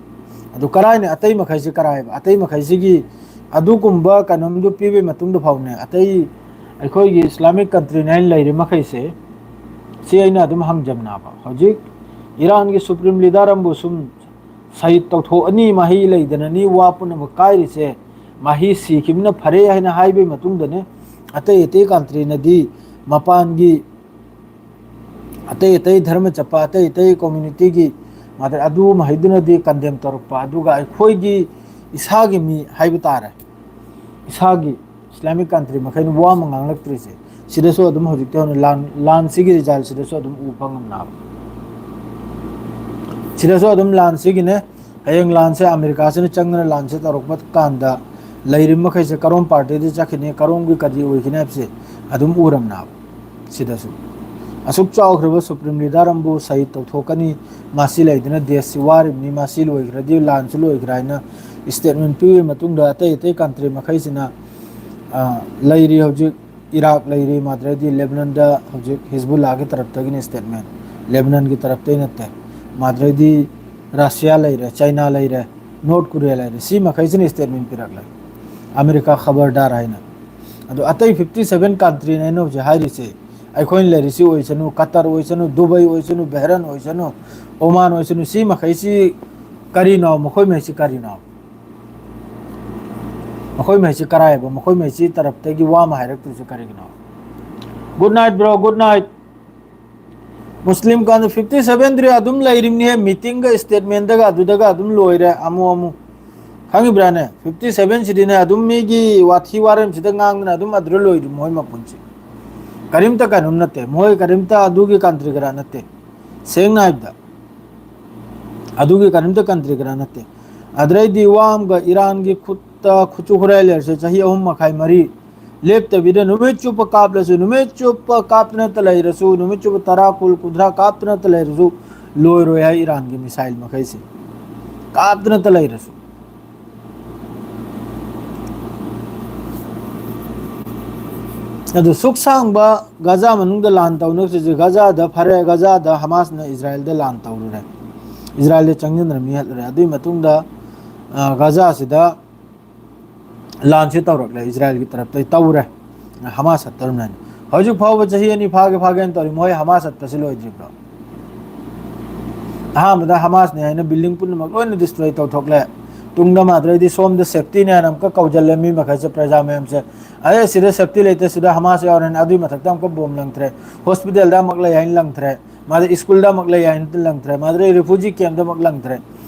ꯑꯗꯨ ꯀꯔꯥꯏꯅ ꯑꯇꯩ ꯃꯈꯩꯁꯤ ꯀꯔꯥꯏꯕ? ꯑꯇꯩ ꯃꯈꯩꯁꯤꯒꯤ ꯑꯗꯨꯒꯨꯝꯕ ꯀꯩꯅꯣꯝꯗꯨ ꯄꯤꯕꯒꯤ ꯃꯇꯨꯡꯗ ꯐꯥꯎꯅꯦ ꯑꯇꯩ ꯑꯩꯈꯣꯏꯒꯤ ꯏꯁꯂꯥꯃꯤꯛ ꯀꯟꯇ꯭ꯔꯤ ꯅꯥꯏꯟ ꯂꯩꯔꯤ ꯃꯈꯩꯁꯦ, ꯁꯤ ꯑꯩꯅ ꯑꯗꯨꯝ ꯍꯪꯖꯕꯅꯦꯕ꯫ ꯍꯧꯖꯤꯛ ꯏꯔꯥꯟꯒꯤ ꯁꯨꯄ꯭ꯔꯤꯝ ꯂꯤꯗꯔ ꯑꯃꯕꯨ ꯁꯨꯝ ꯁꯍꯤꯗ ꯇꯧꯊꯣꯛꯑꯅꯤ, ꯃꯍꯩ ꯂꯩꯗꯅꯅꯤ, ꯋꯥ ꯄꯨꯝꯅꯃꯛ ꯀꯥꯏꯔꯤꯁꯦ, ꯃꯍꯩ ꯁꯤꯈꯤꯕꯅ ꯐꯔꯦ ꯍꯥꯏꯅ ꯍꯥꯏꯕꯒꯤ ꯃꯇꯨꯡꯗꯅꯦ ꯑꯇꯩ ꯑꯇꯩ ꯀꯟꯇ꯭ꯔꯤꯅꯗꯤ ꯃꯄꯥꯟꯒꯤ ꯑꯇꯩ ꯑꯇꯩ ꯙꯔꯃ ꯆꯠꯄ, ꯑꯇꯩ ꯑꯇꯩ ꯀꯝꯃ꯭ꯌꯨꯅꯤꯇꯤꯒꯤ ꯃꯥꯗꯔ ꯑꯗꯨ ꯃꯍꯩꯗꯨꯅꯗꯤ ꯀꯟꯗꯦꯝ ꯇꯧꯔꯛꯄ, ꯑꯗꯨꯒ ꯑꯩꯈꯣꯏꯒꯤ ꯏꯁꯥꯒꯤ ꯃꯤ ꯍꯥꯏꯕ ꯇꯥꯔꯦ, ꯏꯁꯥꯒꯤ ꯏꯁꯂꯥꯃꯤꯛ ꯀꯟꯇ꯭ꯔꯤ ꯃꯈꯩꯅ ꯋꯥ ꯑꯃ ꯉꯥꯡꯂꯛꯇ꯭ꯔꯤꯁꯦ, ꯁꯤꯗꯁꯨ ꯑꯗꯨꯝ ꯍꯧꯖꯤꯛꯇꯤ ꯍꯧꯅ ꯂꯥꯟ, ꯂꯥꯟꯁꯤꯒꯤ ꯔꯤꯖꯜꯁꯤꯗꯁꯨ ꯑꯗꯨꯝ ꯎꯕ ꯐꯪꯉꯝꯅꯕ꯫ ꯁꯤꯗꯁꯨ ꯑꯗꯨꯝ ꯂꯥꯟꯁꯤꯒꯤꯅꯦ, ꯍꯌꯦꯡ ꯂꯥꯟꯁꯦ ꯑꯃꯦꯔꯤꯀꯥꯁꯤꯅ ꯆꯪꯗꯅ ꯂꯥꯟꯁꯦ ꯇꯧꯔꯛꯄ ꯀꯥꯟꯗ ꯂꯩꯔꯤꯕ ꯃꯈꯩꯁꯦ ꯀꯔꯣꯝ ꯄꯥꯔꯇꯤꯗ ꯆꯠꯈꯤꯅꯤ, ꯀꯔꯣꯝꯒꯤ ꯀꯔꯤ ꯑꯣꯏꯒꯅꯤ ꯍꯥꯏꯕꯁꯦ ꯑꯗꯨꯝ ꯎꯔꯝꯅꯦꯕ꯫ ꯁꯤꯗꯁꯨ ꯑꯁꯨꯛ ꯆꯥꯎꯈ꯭ꯔꯕ ꯁꯨꯄ꯭ꯔꯤꯝ ꯂꯤꯗꯔ ꯑꯃꯕꯨ ꯁꯍꯤꯗ ꯇꯧꯊꯣꯛꯀꯅꯤ, ꯃꯥꯁꯤ ꯂꯩꯗꯅ ꯗꯦꯁꯁꯤ ꯋꯥꯔꯤꯕꯅꯤ, ꯃꯥꯁꯤ ꯂꯣꯏꯈ꯭ꯔꯗꯤ ꯂꯥꯟꯁꯨ ꯂꯣꯏꯈ꯭ꯔꯦ ꯍꯥꯏꯅ ꯁ꯭ꯇꯦꯠꯃꯦꯟ ꯄꯤꯕꯒꯤ ꯃꯇꯨꯡꯗ ꯑꯇꯩ ꯑꯇꯩ ꯀꯟꯇ꯭ꯔꯤ ꯃꯈꯩꯁꯤꯅ, ꯑ, ꯂꯩꯔꯤ ꯍꯧꯖꯤꯛ ꯏꯔꯥꯛ ꯂꯩꯔꯤ, ꯃꯥꯗ꯭ꯔꯩꯗꯤ ꯂꯦꯕꯅꯟꯗ ꯍꯧꯖꯤꯛ ꯍꯤꯖꯕꯨꯜꯂꯥꯒꯤ ꯇꯔꯞꯇꯒꯤꯅꯤ ꯁ꯭ꯇꯦꯠꯃꯦꯟ, ꯂꯦꯕꯅꯟꯒꯤ ꯇꯔꯞꯇꯒꯤ ꯅꯠꯇꯦ꯫ ꯃꯥꯗ꯭ꯔꯩꯗꯤ ꯔꯁꯤꯌꯥ ꯂꯩꯔꯦ, ꯆꯥꯏꯅꯥ ꯂꯩꯔꯦ, ꯅꯣꯔꯠ ꯀꯣꯔꯤꯌꯥ ꯂꯩꯔꯦ, ꯁꯤ ꯃꯈꯩꯁꯤꯅ ꯁ꯭ꯇꯦꯠꯃꯦꯟ ꯄꯤꯔꯛꯂꯦ, ꯑꯃꯦꯔꯤꯀꯥ ꯈꯕꯔꯗꯥꯔ ꯍꯥꯏꯅ꯫ ꯑꯗꯣ ꯑꯇꯩ fifty seven countryꯅ ꯑꯩꯅ ꯍꯧꯖꯤꯛ ꯍꯥꯏꯔꯤꯁꯦ, ꯑꯩꯈꯣꯏꯅ ꯂꯩꯔꯤꯁꯤ ꯑꯣꯏꯁꯅꯨ, ꯀꯇꯔ ꯑꯣꯏꯁꯅꯨ, ꯗꯨꯕꯩ ꯑꯣꯏꯁꯅꯨ, ꯕꯦꯍꯔꯟ ꯑꯣꯏꯁꯅꯨ, ꯑꯣꯃꯥꯟ ꯑꯣꯏꯁꯅꯨ, ꯁꯤ ꯃꯈꯩꯁꯤ ꯀꯔꯤꯅꯣ? ꯃꯈꯣꯏ ꯃꯈꯩꯁꯤ ꯀꯔꯤꯅꯣ? ꯃꯈꯣꯏ ꯃꯈꯩꯁꯤ ꯀꯔꯥꯏꯕ? ꯃꯈꯣꯏ ꯃꯈꯩꯁꯤ ꯇꯔꯞꯇꯒꯤ ꯋꯥ ꯑꯃ ꯍꯥꯏꯔꯛꯇ꯭ꯔꯤꯁꯤ ꯀꯔꯤꯒꯤꯅꯣ? Good night, bro, good night. ꯃꯨꯁꯂꯤꯝ ꯀꯥꯟꯗ fifty seven ꯗꯤ ꯑꯗꯨꯝ ꯂꯩꯔꯤꯕꯅꯤꯍꯦ, ꯃꯤꯇꯤꯡꯒ ꯁ꯭ꯇꯦꯠꯃꯦꯟꯗꯒ ꯑꯗꯨꯗꯒ ꯑꯗꯨꯝ ꯂꯣꯏꯔꯦ, ꯑꯃꯨ ꯑꯃꯨ꯫ ꯈꯪꯉꯤꯕ꯭ꯔꯥꯅꯦ? Fifty seven ꯁꯤꯗꯤꯅꯦ, ꯑꯗꯨꯝ ꯃꯤꯒꯤ ꯋꯥꯊꯤ ꯋꯥꯔꯦꯝꯁꯤꯗ ꯉꯥꯡꯗꯅ ꯑꯗꯨꯝ ꯑꯗꯨꯗ ꯂꯣꯏꯔꯤ ꯃꯣꯏ ꯃꯄꯨꯟꯁꯤ꯫ ꯀꯔꯤꯝꯇ ꯀꯩꯅꯣꯝ ꯅꯠꯇꯦ, ꯃꯣꯏ ꯀꯔꯤꯝꯇ ꯑꯗꯨꯒꯤ ꯀꯟꯇ꯭ꯔꯤ ꯀꯔꯥ ꯅꯠꯇꯦ꯫ ꯁꯦꯡꯅ ꯍꯥꯏꯕꯗ, ꯑꯗꯨꯒꯤ ꯀꯔꯤꯝꯇ ꯀꯟꯇ꯭ꯔꯤ ꯀꯔꯥ ꯅꯠꯇꯦ꯫ ꯑꯗꯨꯗꯩꯗꯤ ꯋꯥ ꯑꯃꯒ ꯏꯔꯥꯟꯒꯤ ꯈꯨꯠꯇ ꯈꯨꯠꯁꯨ ꯈꯨꯠꯂꯥꯏ ꯂꯩꯔꯁꯦ, ꯆꯍꯤ ꯑꯍꯨꯝ ꯃꯈꯥꯏ, ꯃꯔꯤ ꯂꯦꯞꯇꯕꯤꯗ ꯅꯨꯃꯤꯠ ꯆꯨꯞꯄ ꯀꯥꯞꯂꯁꯨ, ꯅꯨꯃꯤꯠ ꯆꯨꯞꯄ ꯀꯥꯞꯇꯅꯇ ꯂꯩꯔꯁꯨ, ꯅꯨꯃꯤꯠ ꯆꯨꯞꯄ ꯇꯔꯥ, ꯀꯨꯟ, ꯀꯨꯟꯊ꯭ꯔꯥ ꯀꯥꯞꯇꯅꯇ ꯂꯩꯔꯁꯨ ꯂꯣꯏꯔꯣꯏ ꯍꯥꯏ ꯏꯔꯥꯟꯒꯤ ꯃꯤꯁꯥꯏꯜ ꯃꯈꯩꯁꯦ꯫ ꯀꯥꯞꯇꯅꯇ ꯂꯩꯔꯁꯨ꯫ ꯑꯗꯨ ꯁꯨꯛ ꯁꯥꯡꯕ ꯒꯖꯥ ꯃꯅꯨꯡꯗ ꯂꯥꯟ ꯇꯧꯅꯕꯁꯤꯁꯨ, ꯒꯖꯥꯗ ꯐꯔꯦ, ꯒꯖꯥꯗ ꯍꯃꯥꯁꯅ ꯏꯖꯔꯥꯌꯦꯜꯗ ꯂꯥꯟ ꯇꯧꯔꯨꯔꯦ, ꯏꯖꯔꯥꯌꯦꯜꯗ ꯆꯪꯁꯤꯟꯗꯅ ꯃꯤ ꯍꯠꯂꯨꯔꯦ꯫ ꯑꯗꯨꯒꯤ ꯃꯇꯨꯡꯗ, ꯑ, ꯒꯖꯥꯁꯤꯗ ꯂꯥꯟꯁꯤ ꯇꯧꯔꯛꯂꯦ ꯏꯖꯔꯥꯌꯦꯜꯒꯤ ꯇꯔꯞꯇꯒꯤ, ꯇꯧꯔꯦ꯫ ꯍꯃꯥꯁ ꯍꯠꯇꯔꯝꯅꯦ ꯍꯥꯏꯅ꯫ ꯍꯧꯖꯤꯛ ꯐꯥꯎꯕ ꯆꯍꯤ ꯑꯅꯤ ꯐꯥꯒꯦ ꯐꯥꯒꯦꯅ ꯇꯧꯔꯤ, ꯃꯣꯏ ꯍꯃꯥꯁ ꯍꯠꯄꯁꯤ ꯂꯣꯏꯗ꯭ꯔꯤꯕ꯭ꯔꯣ? ꯑꯍꯥꯟꯕꯗ ꯍꯃꯥꯁꯅꯦ ꯍꯥꯏꯅ ꯕꯤꯜꯗꯤꯡ ꯄꯨꯝꯅꯃꯛ ꯂꯣꯏꯅ ꯗꯤꯁꯇ꯭ꯔꯣꯏ ꯇꯧꯊꯣꯛꯂꯦ꯫ ꯇꯨꯡꯗ ꯃꯥꯗ꯭ꯔꯩꯗꯤ ꯁꯣꯝꯗ ꯁꯦꯐꯇꯤꯅꯦ ꯍꯥꯏꯅ ꯑꯃꯨꯛꯀ ꯀꯧꯁꯤꯜꯂꯦ ꯃꯤ ꯃꯈꯩꯁꯦ, ꯄ꯭ꯔꯖꯥ ꯃꯌꯥꯝꯁꯦ꯫ ꯑꯗꯩ ꯁꯤꯗ ꯁꯦꯐꯇꯤ ꯂꯩꯇꯦ, ꯁꯤꯗ ꯍꯃꯥꯁ ꯌꯥꯎꯔꯦꯅ ꯑꯗꯨꯒꯤ ꯃꯊꯛꯇ ꯑꯃꯨꯛꯀ ꯕꯣꯝ ꯂꯪꯊꯔꯦ꯫ ꯍꯣꯁꯄꯤꯇꯥꯜꯗ ꯑꯃꯨꯛ ꯂꯩ ꯍꯥꯏꯅ ꯂꯪꯊꯔꯦ, ꯃꯥꯗꯤ ꯁ꯭ꯀꯨꯜꯗ ꯑꯃꯨꯛ ꯂꯩ ꯍꯥꯏꯅ ꯂꯪꯊꯔꯦ, ꯃꯥꯗꯤ ꯔꯤꯐ꯭ꯌꯨꯖꯤ ꯀꯦꯝꯗ ꯑꯃꯨꯛ ꯂꯪꯊꯔꯦ꯫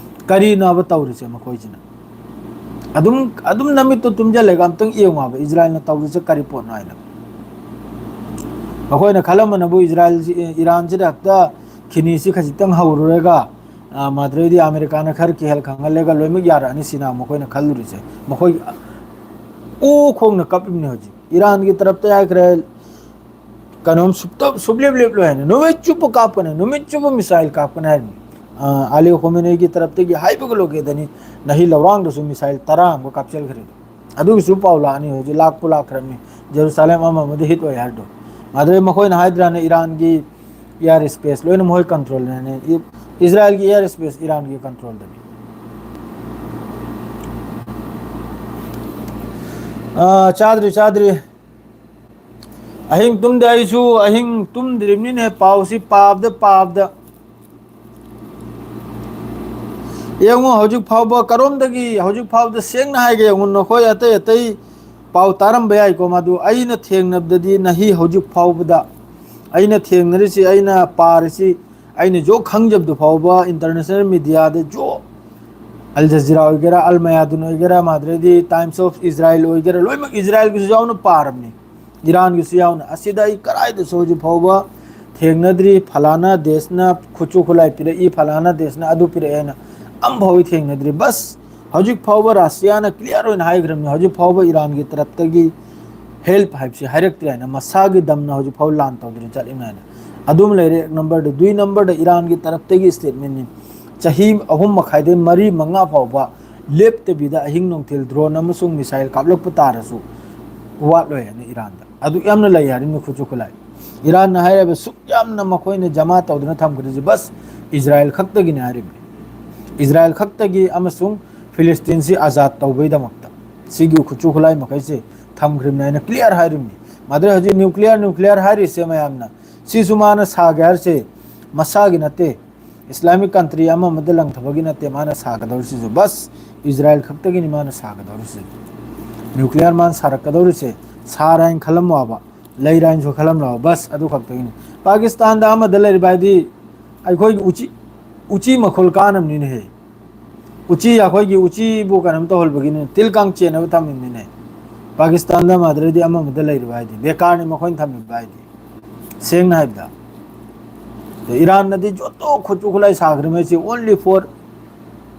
ꯀꯔꯤꯅꯣꯕ ꯇꯧꯔꯤꯁꯦ ꯃꯈꯣꯏꯁꯤꯅ? ꯑꯗꯨꯝ, ꯑꯗꯨꯝ ꯅꯃꯤꯠꯇꯣ ꯇꯨꯝꯁꯤꯜꯂꯒ ꯑꯝꯇꯪ ꯌꯦꯡꯉꯣꯕ, ꯏꯖꯔꯥꯌꯦꯜꯅ ꯇꯧꯔꯤꯁꯦ ꯀꯔꯤ ꯄꯣꯠꯅꯣ ꯍꯥꯏꯅ꯫ ꯃꯈꯣꯏꯅ ꯈꯜꯂꯝꯕꯅꯕꯨ ꯏꯖꯔꯥꯌꯦꯜꯁꯤ, ꯏꯔꯥꯟꯁꯤꯗ ꯍꯦꯛꯇ ꯈꯤꯅꯤꯁꯤ ꯈꯖꯤꯛꯇꯪ ꯍꯧꯔꯨꯔꯒ, ꯃꯗꯨꯗꯩꯗꯤ ꯑꯃꯦꯔꯤꯀꯥꯅ ꯈꯔ ꯀꯤꯍꯜ ꯈꯪꯍꯜꯂꯒ ꯂꯣꯏꯅꯃꯛ ꯌꯥꯔꯛꯑꯅꯤ ꯁꯤꯅ ꯃꯈꯣꯏꯅ ꯈꯜꯂꯨꯔꯤꯁꯦ꯫ ꯃꯈꯣꯏ ꯑꯣ ꯈꯣꯡꯅ ꯀꯞꯂꯤꯕꯅꯤ ꯍꯧꯖꯤꯛ꯫ ꯏꯔꯥꯟꯒꯤ ꯇꯔꯞꯇ ꯍꯥꯏꯈ꯭ꯔꯦ, ꯀꯩꯅꯣꯝ ꯁꯨꯞꯇ-, ꯁꯨꯞꯂꯦꯞ ꯂꯦꯞꯂꯣꯏ ꯍꯥꯏꯅ, ꯅꯨꯃꯤꯠ ꯆꯨꯞꯄ ꯀꯥꯞꯀꯅꯤ, ꯅꯨꯃꯤꯠ ꯆꯨꯞꯄ ꯃꯤꯁꯥꯏꯜ ꯀꯥꯞꯀꯅꯤ ꯍꯥꯏꯔꯤꯅꯤ꯫ ꯑ, ꯑꯂꯤ ꯈꯣꯃꯦꯅꯤꯒꯤ ꯇꯔꯞꯇꯒꯤ ꯍꯥꯏꯕꯒ ꯂꯣꯏꯒꯦꯗꯅꯤ, ꯅꯍꯤ ꯂꯧꯔꯥꯡꯗꯁꯨ ꯃꯤꯁꯥꯏꯜ ꯇꯔꯥ ꯑꯃꯒ ꯀꯥꯞꯁꯤꯟꯈ꯭ꯔꯦ꯫ ꯑꯗꯨꯒꯤꯁꯨ ꯄꯥꯎ ꯂꯥꯛꯑꯅꯤ, ꯍꯧꯖꯤꯛ ꯂꯥꯛꯄꯨ ꯂꯥꯛꯈ꯭ꯔꯕꯅꯤ, ꯖꯦꯔꯨꯁꯥꯂꯦꯝ ꯑꯃ ꯑꯃꯗ ꯍꯤꯠ ꯑꯣꯏ ꯍꯥꯏꯔꯗꯣ꯫ ꯑꯗꯨꯗꯩ ꯃꯈꯣꯏꯅ ꯍꯥꯏꯗ꯭ꯔꯥꯅꯦ, ꯏꯔꯥꯟꯒꯤ ꯏꯌꯥꯔ ꯁ꯭ꯄꯦꯁ ꯂꯣꯏꯅ ꯃꯈꯣꯏ ꯀꯟꯇ꯭ꯔꯣꯜꯅꯦ꯫ E-, ꯏꯖꯔꯥꯏꯜꯒꯤ year space ꯏꯔꯥꯟꯒꯤ ꯀꯟꯇ꯭ꯔꯣꯜꯗꯅꯤ꯫ ꯑꯥ, ꯆꯥꯗ꯭ꯔꯤ, ꯆꯥꯗ꯭ꯔꯤ꯫ ꯑꯍꯤꯡ ꯇꯨꯝꯗꯦ, ꯑꯩꯁꯨ ꯑꯍꯤꯡ ꯇꯨꯝꯗ꯭ꯔꯤꯕꯅꯤꯅꯦ, ꯄꯥꯎꯁꯤ ꯄꯥꯕꯗ, ꯄꯥꯕꯗ꯫ ꯌꯦꯡꯉꯨ, ꯍꯧꯖꯤꯛ ꯐꯥꯎꯕ ꯀꯔꯣꯝꯗꯒꯤ, ꯍꯧꯖꯤꯛ ꯐꯥꯎꯕꯗ ꯁꯦꯡꯅ ꯍꯥꯏꯒꯦ, ꯌꯦꯡꯉꯨ, ꯅꯈꯣꯏ ꯑꯇꯩ ꯑꯇꯩ ꯄꯥꯎ ꯇꯥꯔꯝꯕ ꯌꯥꯏꯀꯣ, ꯃꯗꯨ ꯑꯩꯅ ꯊꯦꯡꯅꯕꯗꯗꯤ ꯅꯍꯤ ꯍꯧꯖꯤꯛ ꯐꯥꯎꯕꯗ ꯑꯩꯅ ꯊꯦꯡꯅꯔꯤꯁꯤ, ꯑꯩꯅ ꯄꯥꯔꯤꯁꯤ, ꯑꯩꯅ ꯖꯣꯛ ꯈꯪꯖꯕꯗꯨ ꯐꯥꯎꯕ, ꯏꯟꯇꯔꯅꯦꯁꯅꯦꯜ ꯃꯤꯗꯤꯌꯥꯗ ꯖꯣꯛ, ꯑꯜ ꯖꯖꯤꯔꯥ ꯑꯣꯏꯒꯦꯔꯥ, ꯑꯜ ꯃꯌꯥꯗꯨꯟ ꯑꯣꯏꯒꯦꯔꯥ, ꯃꯗꯨꯗꯩꯗꯤ ꯇꯥꯏꯝꯁ ꯑꯣꯐ ꯏꯖꯔꯥꯏꯜ ꯑꯣꯏꯒꯦꯔꯥ, ꯂꯣꯏꯅꯃꯛ ꯏꯖꯔꯥꯏꯜꯒꯤꯁꯨ ꯌꯥꯎꯅ ꯄꯥꯔꯕꯅꯤ, ꯏꯔꯥꯟꯒꯤꯁꯨ ꯌꯥꯎꯅ꯫ ꯑꯁꯤꯗ ꯑꯩ ꯀꯗꯥꯏꯗꯁꯨ ꯍꯧꯖꯤꯛ ꯐꯥꯎꯕ ꯊꯦꯡꯅꯗ꯭ꯔꯤ, ꯐꯂꯥꯅ ꯗꯦꯁꯅ ꯈꯨꯠꯁꯨ ꯈꯨꯠꯂꯥꯏ ꯄꯤꯔꯛꯏ, ꯐꯂꯥꯅ ꯗꯦꯁꯅ ꯑꯗꯨ ꯄꯤꯔꯛꯑꯦ ꯍꯥꯏꯅ ꯑꯝꯐꯥꯎ ꯊꯦꯡꯅꯗ꯭ꯔꯤ꯫ ꯕꯁ, ꯍꯧꯖꯤꯛ ꯐꯥꯎꯕ ꯔꯁꯤꯌꯥꯅ ꯀ꯭ꯂꯤꯌꯥꯔ ꯑꯣꯏꯅ ꯍꯥꯏꯈ꯭ꯔꯕꯅꯤ, ꯍꯧꯖꯤꯛ ꯐꯥꯎꯕ ꯏꯔꯥꯟꯒꯤ ꯇꯔꯞꯇꯒꯤ ꯍꯦꯜꯞ ꯍꯥꯏꯕꯁꯤ ꯍꯥꯏꯔꯛꯇ꯭ꯔꯤ ꯍꯥꯏꯅ, ꯃꯁꯥꯒꯤ ꯗꯝꯅ ꯍꯧꯖꯤꯛ ꯐꯥꯎ ꯂꯥꯟ ꯇꯧꯗꯨꯅ ꯆꯠꯂꯤꯕꯅꯤ ꯍꯥꯏꯅ꯫ ꯑꯗꯨꯝ ꯂꯩꯔꯦ ꯑꯦꯛ ꯅꯝꯕꯔꯗ꯫ ꯗꯨꯏ ꯅꯝꯕꯔꯗ ꯏꯔꯥꯟꯒꯤ ꯇꯔꯞꯇꯒꯤ ꯁ꯭ꯇꯦꯠꯃꯦꯟꯅꯤ, ꯆꯍꯤ ꯑꯍꯨꯝ ꯃꯈꯥꯏꯗꯩ ꯃꯔꯤ ꯃꯉꯥ ꯐꯥꯎꯕ ꯂꯦꯞꯇꯕꯤꯗ ꯑꯍꯤꯡ ꯅꯨꯡꯊꯤꯜ ꯗ꯭ꯔꯣꯟ ꯑꯃꯁꯨꯡ ꯃꯤꯁꯥꯏꯜ ꯀꯥꯞꯂꯛꯄ ꯇꯥꯔꯁꯨ ꯋꯥꯠꯂꯣꯏ ꯍꯥꯏꯅ ꯏꯔꯥꯟꯗ꯫ ꯑꯗꯨꯛ ꯌꯥꯝꯅ ꯂꯩ ꯍꯥꯏꯔꯤꯕꯅꯤ ꯈꯨꯠꯁꯨ ꯈꯨꯠꯂꯥꯏ꯫ ꯏꯔꯥꯟꯅ ꯍꯥꯏꯔꯤꯕ ꯁꯨꯛ ꯌꯥꯝꯅ ꯃꯈꯣꯏꯅ ꯖꯃꯥ ꯇꯧꯗꯨꯅ ꯊꯝꯈ꯭ꯔꯤꯁꯤ ꯕꯁ ꯏꯖꯔꯥꯏꯜ ꯈꯛꯇꯒꯤꯅꯤ ꯍꯥꯏꯔꯤꯕꯅꯤ꯫ ꯏꯖꯔꯥꯏꯜ ꯈꯛꯇꯒꯤ ꯑꯃꯁꯨꯡ ꯐꯤꯂꯤꯁꯇꯤꯟꯁꯤ ꯑꯖꯥꯗ ꯇꯧꯕꯒꯤꯗꯃꯛꯇ ꯁꯤꯒꯤ ꯈꯨꯠꯁꯨ ꯈꯨꯠꯂꯥꯏ ꯃꯈꯩꯁꯦ ꯊꯝꯈ꯭ꯔꯤꯕꯅꯤ ꯍꯥꯏꯅ ꯀ꯭ꯂꯤꯌꯥꯔ ꯍꯥꯏꯔꯤꯕꯅꯤ꯫ ꯃꯗꯨꯅ ꯍꯧꯖꯤꯛ ꯅ꯭ꯌꯨꯀ꯭ꯂꯤꯌꯥꯔ, ꯅ꯭ꯌꯨꯀ꯭ꯂꯤꯌꯥꯔ ꯍꯥꯏꯔꯤꯁꯦ ꯃꯌꯥꯝꯅ, ꯁꯤꯁꯨ ꯃꯥꯅ ꯁꯥꯒꯦ ꯍꯥꯏꯔꯤꯁꯦ ꯃꯁꯥꯒꯤ ꯅꯠꯇꯦ꯫ ꯏꯁꯂꯥꯃꯤꯛ ꯀꯟꯇ꯭ꯔꯤ ꯑꯃ ꯑꯃꯗ ꯂꯪꯊꯕꯒꯤ ꯅꯠꯇꯦ ꯃꯥꯅ ꯁꯥꯒꯗꯧꯔꯤꯁꯤꯁꯨ, ꯕꯁ ꯏꯖꯔꯥꯏꯜ ꯈꯛꯇꯒꯤꯅꯤ ꯃꯥꯅ ꯁꯥꯒꯗꯧꯔꯤꯁꯦ꯫ ꯅ꯭ꯌꯨꯀ꯭ꯂꯤꯌꯥꯔ ꯃꯥꯅ ꯁꯥꯔꯛꯀꯗꯧꯔꯤꯁꯦ ꯁꯥꯔ ꯍꯥꯏꯅ ꯈꯜꯂꯝꯃꯣꯕ, ꯂꯩꯔ ꯍꯥꯏꯅꯁꯨ ꯈꯜꯂꯝꯂꯣꯕ, ꯕꯁ ꯑꯗꯨ ꯈꯛꯇꯒꯤꯅꯤ꯫ ꯄꯥꯀꯤꯁꯇꯥꯟꯗ ꯑꯃꯗ ꯂꯩꯔꯤꯕ ꯍꯥꯏꯗꯤ ꯑꯩꯈꯣꯏꯒꯤ ꯎꯆꯤ, ꯎꯆꯤ ꯃꯈꯣꯜ ꯀꯥꯅꯕꯅꯤꯅꯦꯍꯦ꯫ ꯎꯆꯤ, ꯑꯩꯈꯣꯏꯒꯤ ꯎꯆꯤꯕꯨ ꯀꯩꯅꯣꯝ ꯇꯧꯍꯟꯕꯒꯤꯅꯤ, ꯇꯤꯜ ꯀꯥꯡ ꯆꯦꯟꯅꯕ ꯊꯝꯃꯤꯕꯅꯤꯅꯦ꯫ ꯄꯥꯀꯤꯁꯇꯥꯟꯗ ꯃꯗ꯭ꯔꯗꯤ ꯑꯃ ꯑꯃꯗ ꯂꯩꯔꯤꯕ ꯍꯥꯏꯗꯤ ꯕꯦꯀꯥꯔꯅꯤ ꯃꯈꯣꯏꯅ ꯊꯝꯃꯤꯕ ꯍꯥꯏꯗꯤ, ꯁꯦꯡꯅ ꯍꯥꯏꯕꯗ꯫ ꯑꯗꯣ ꯏꯔꯥꯟꯅꯗꯤ ꯖꯣꯇꯣ ꯈꯨꯠꯁꯨ ꯈꯨꯠꯂꯥꯏ ꯁꯥꯈ꯭ꯔꯤꯕ ꯍꯥꯏꯁꯦ only for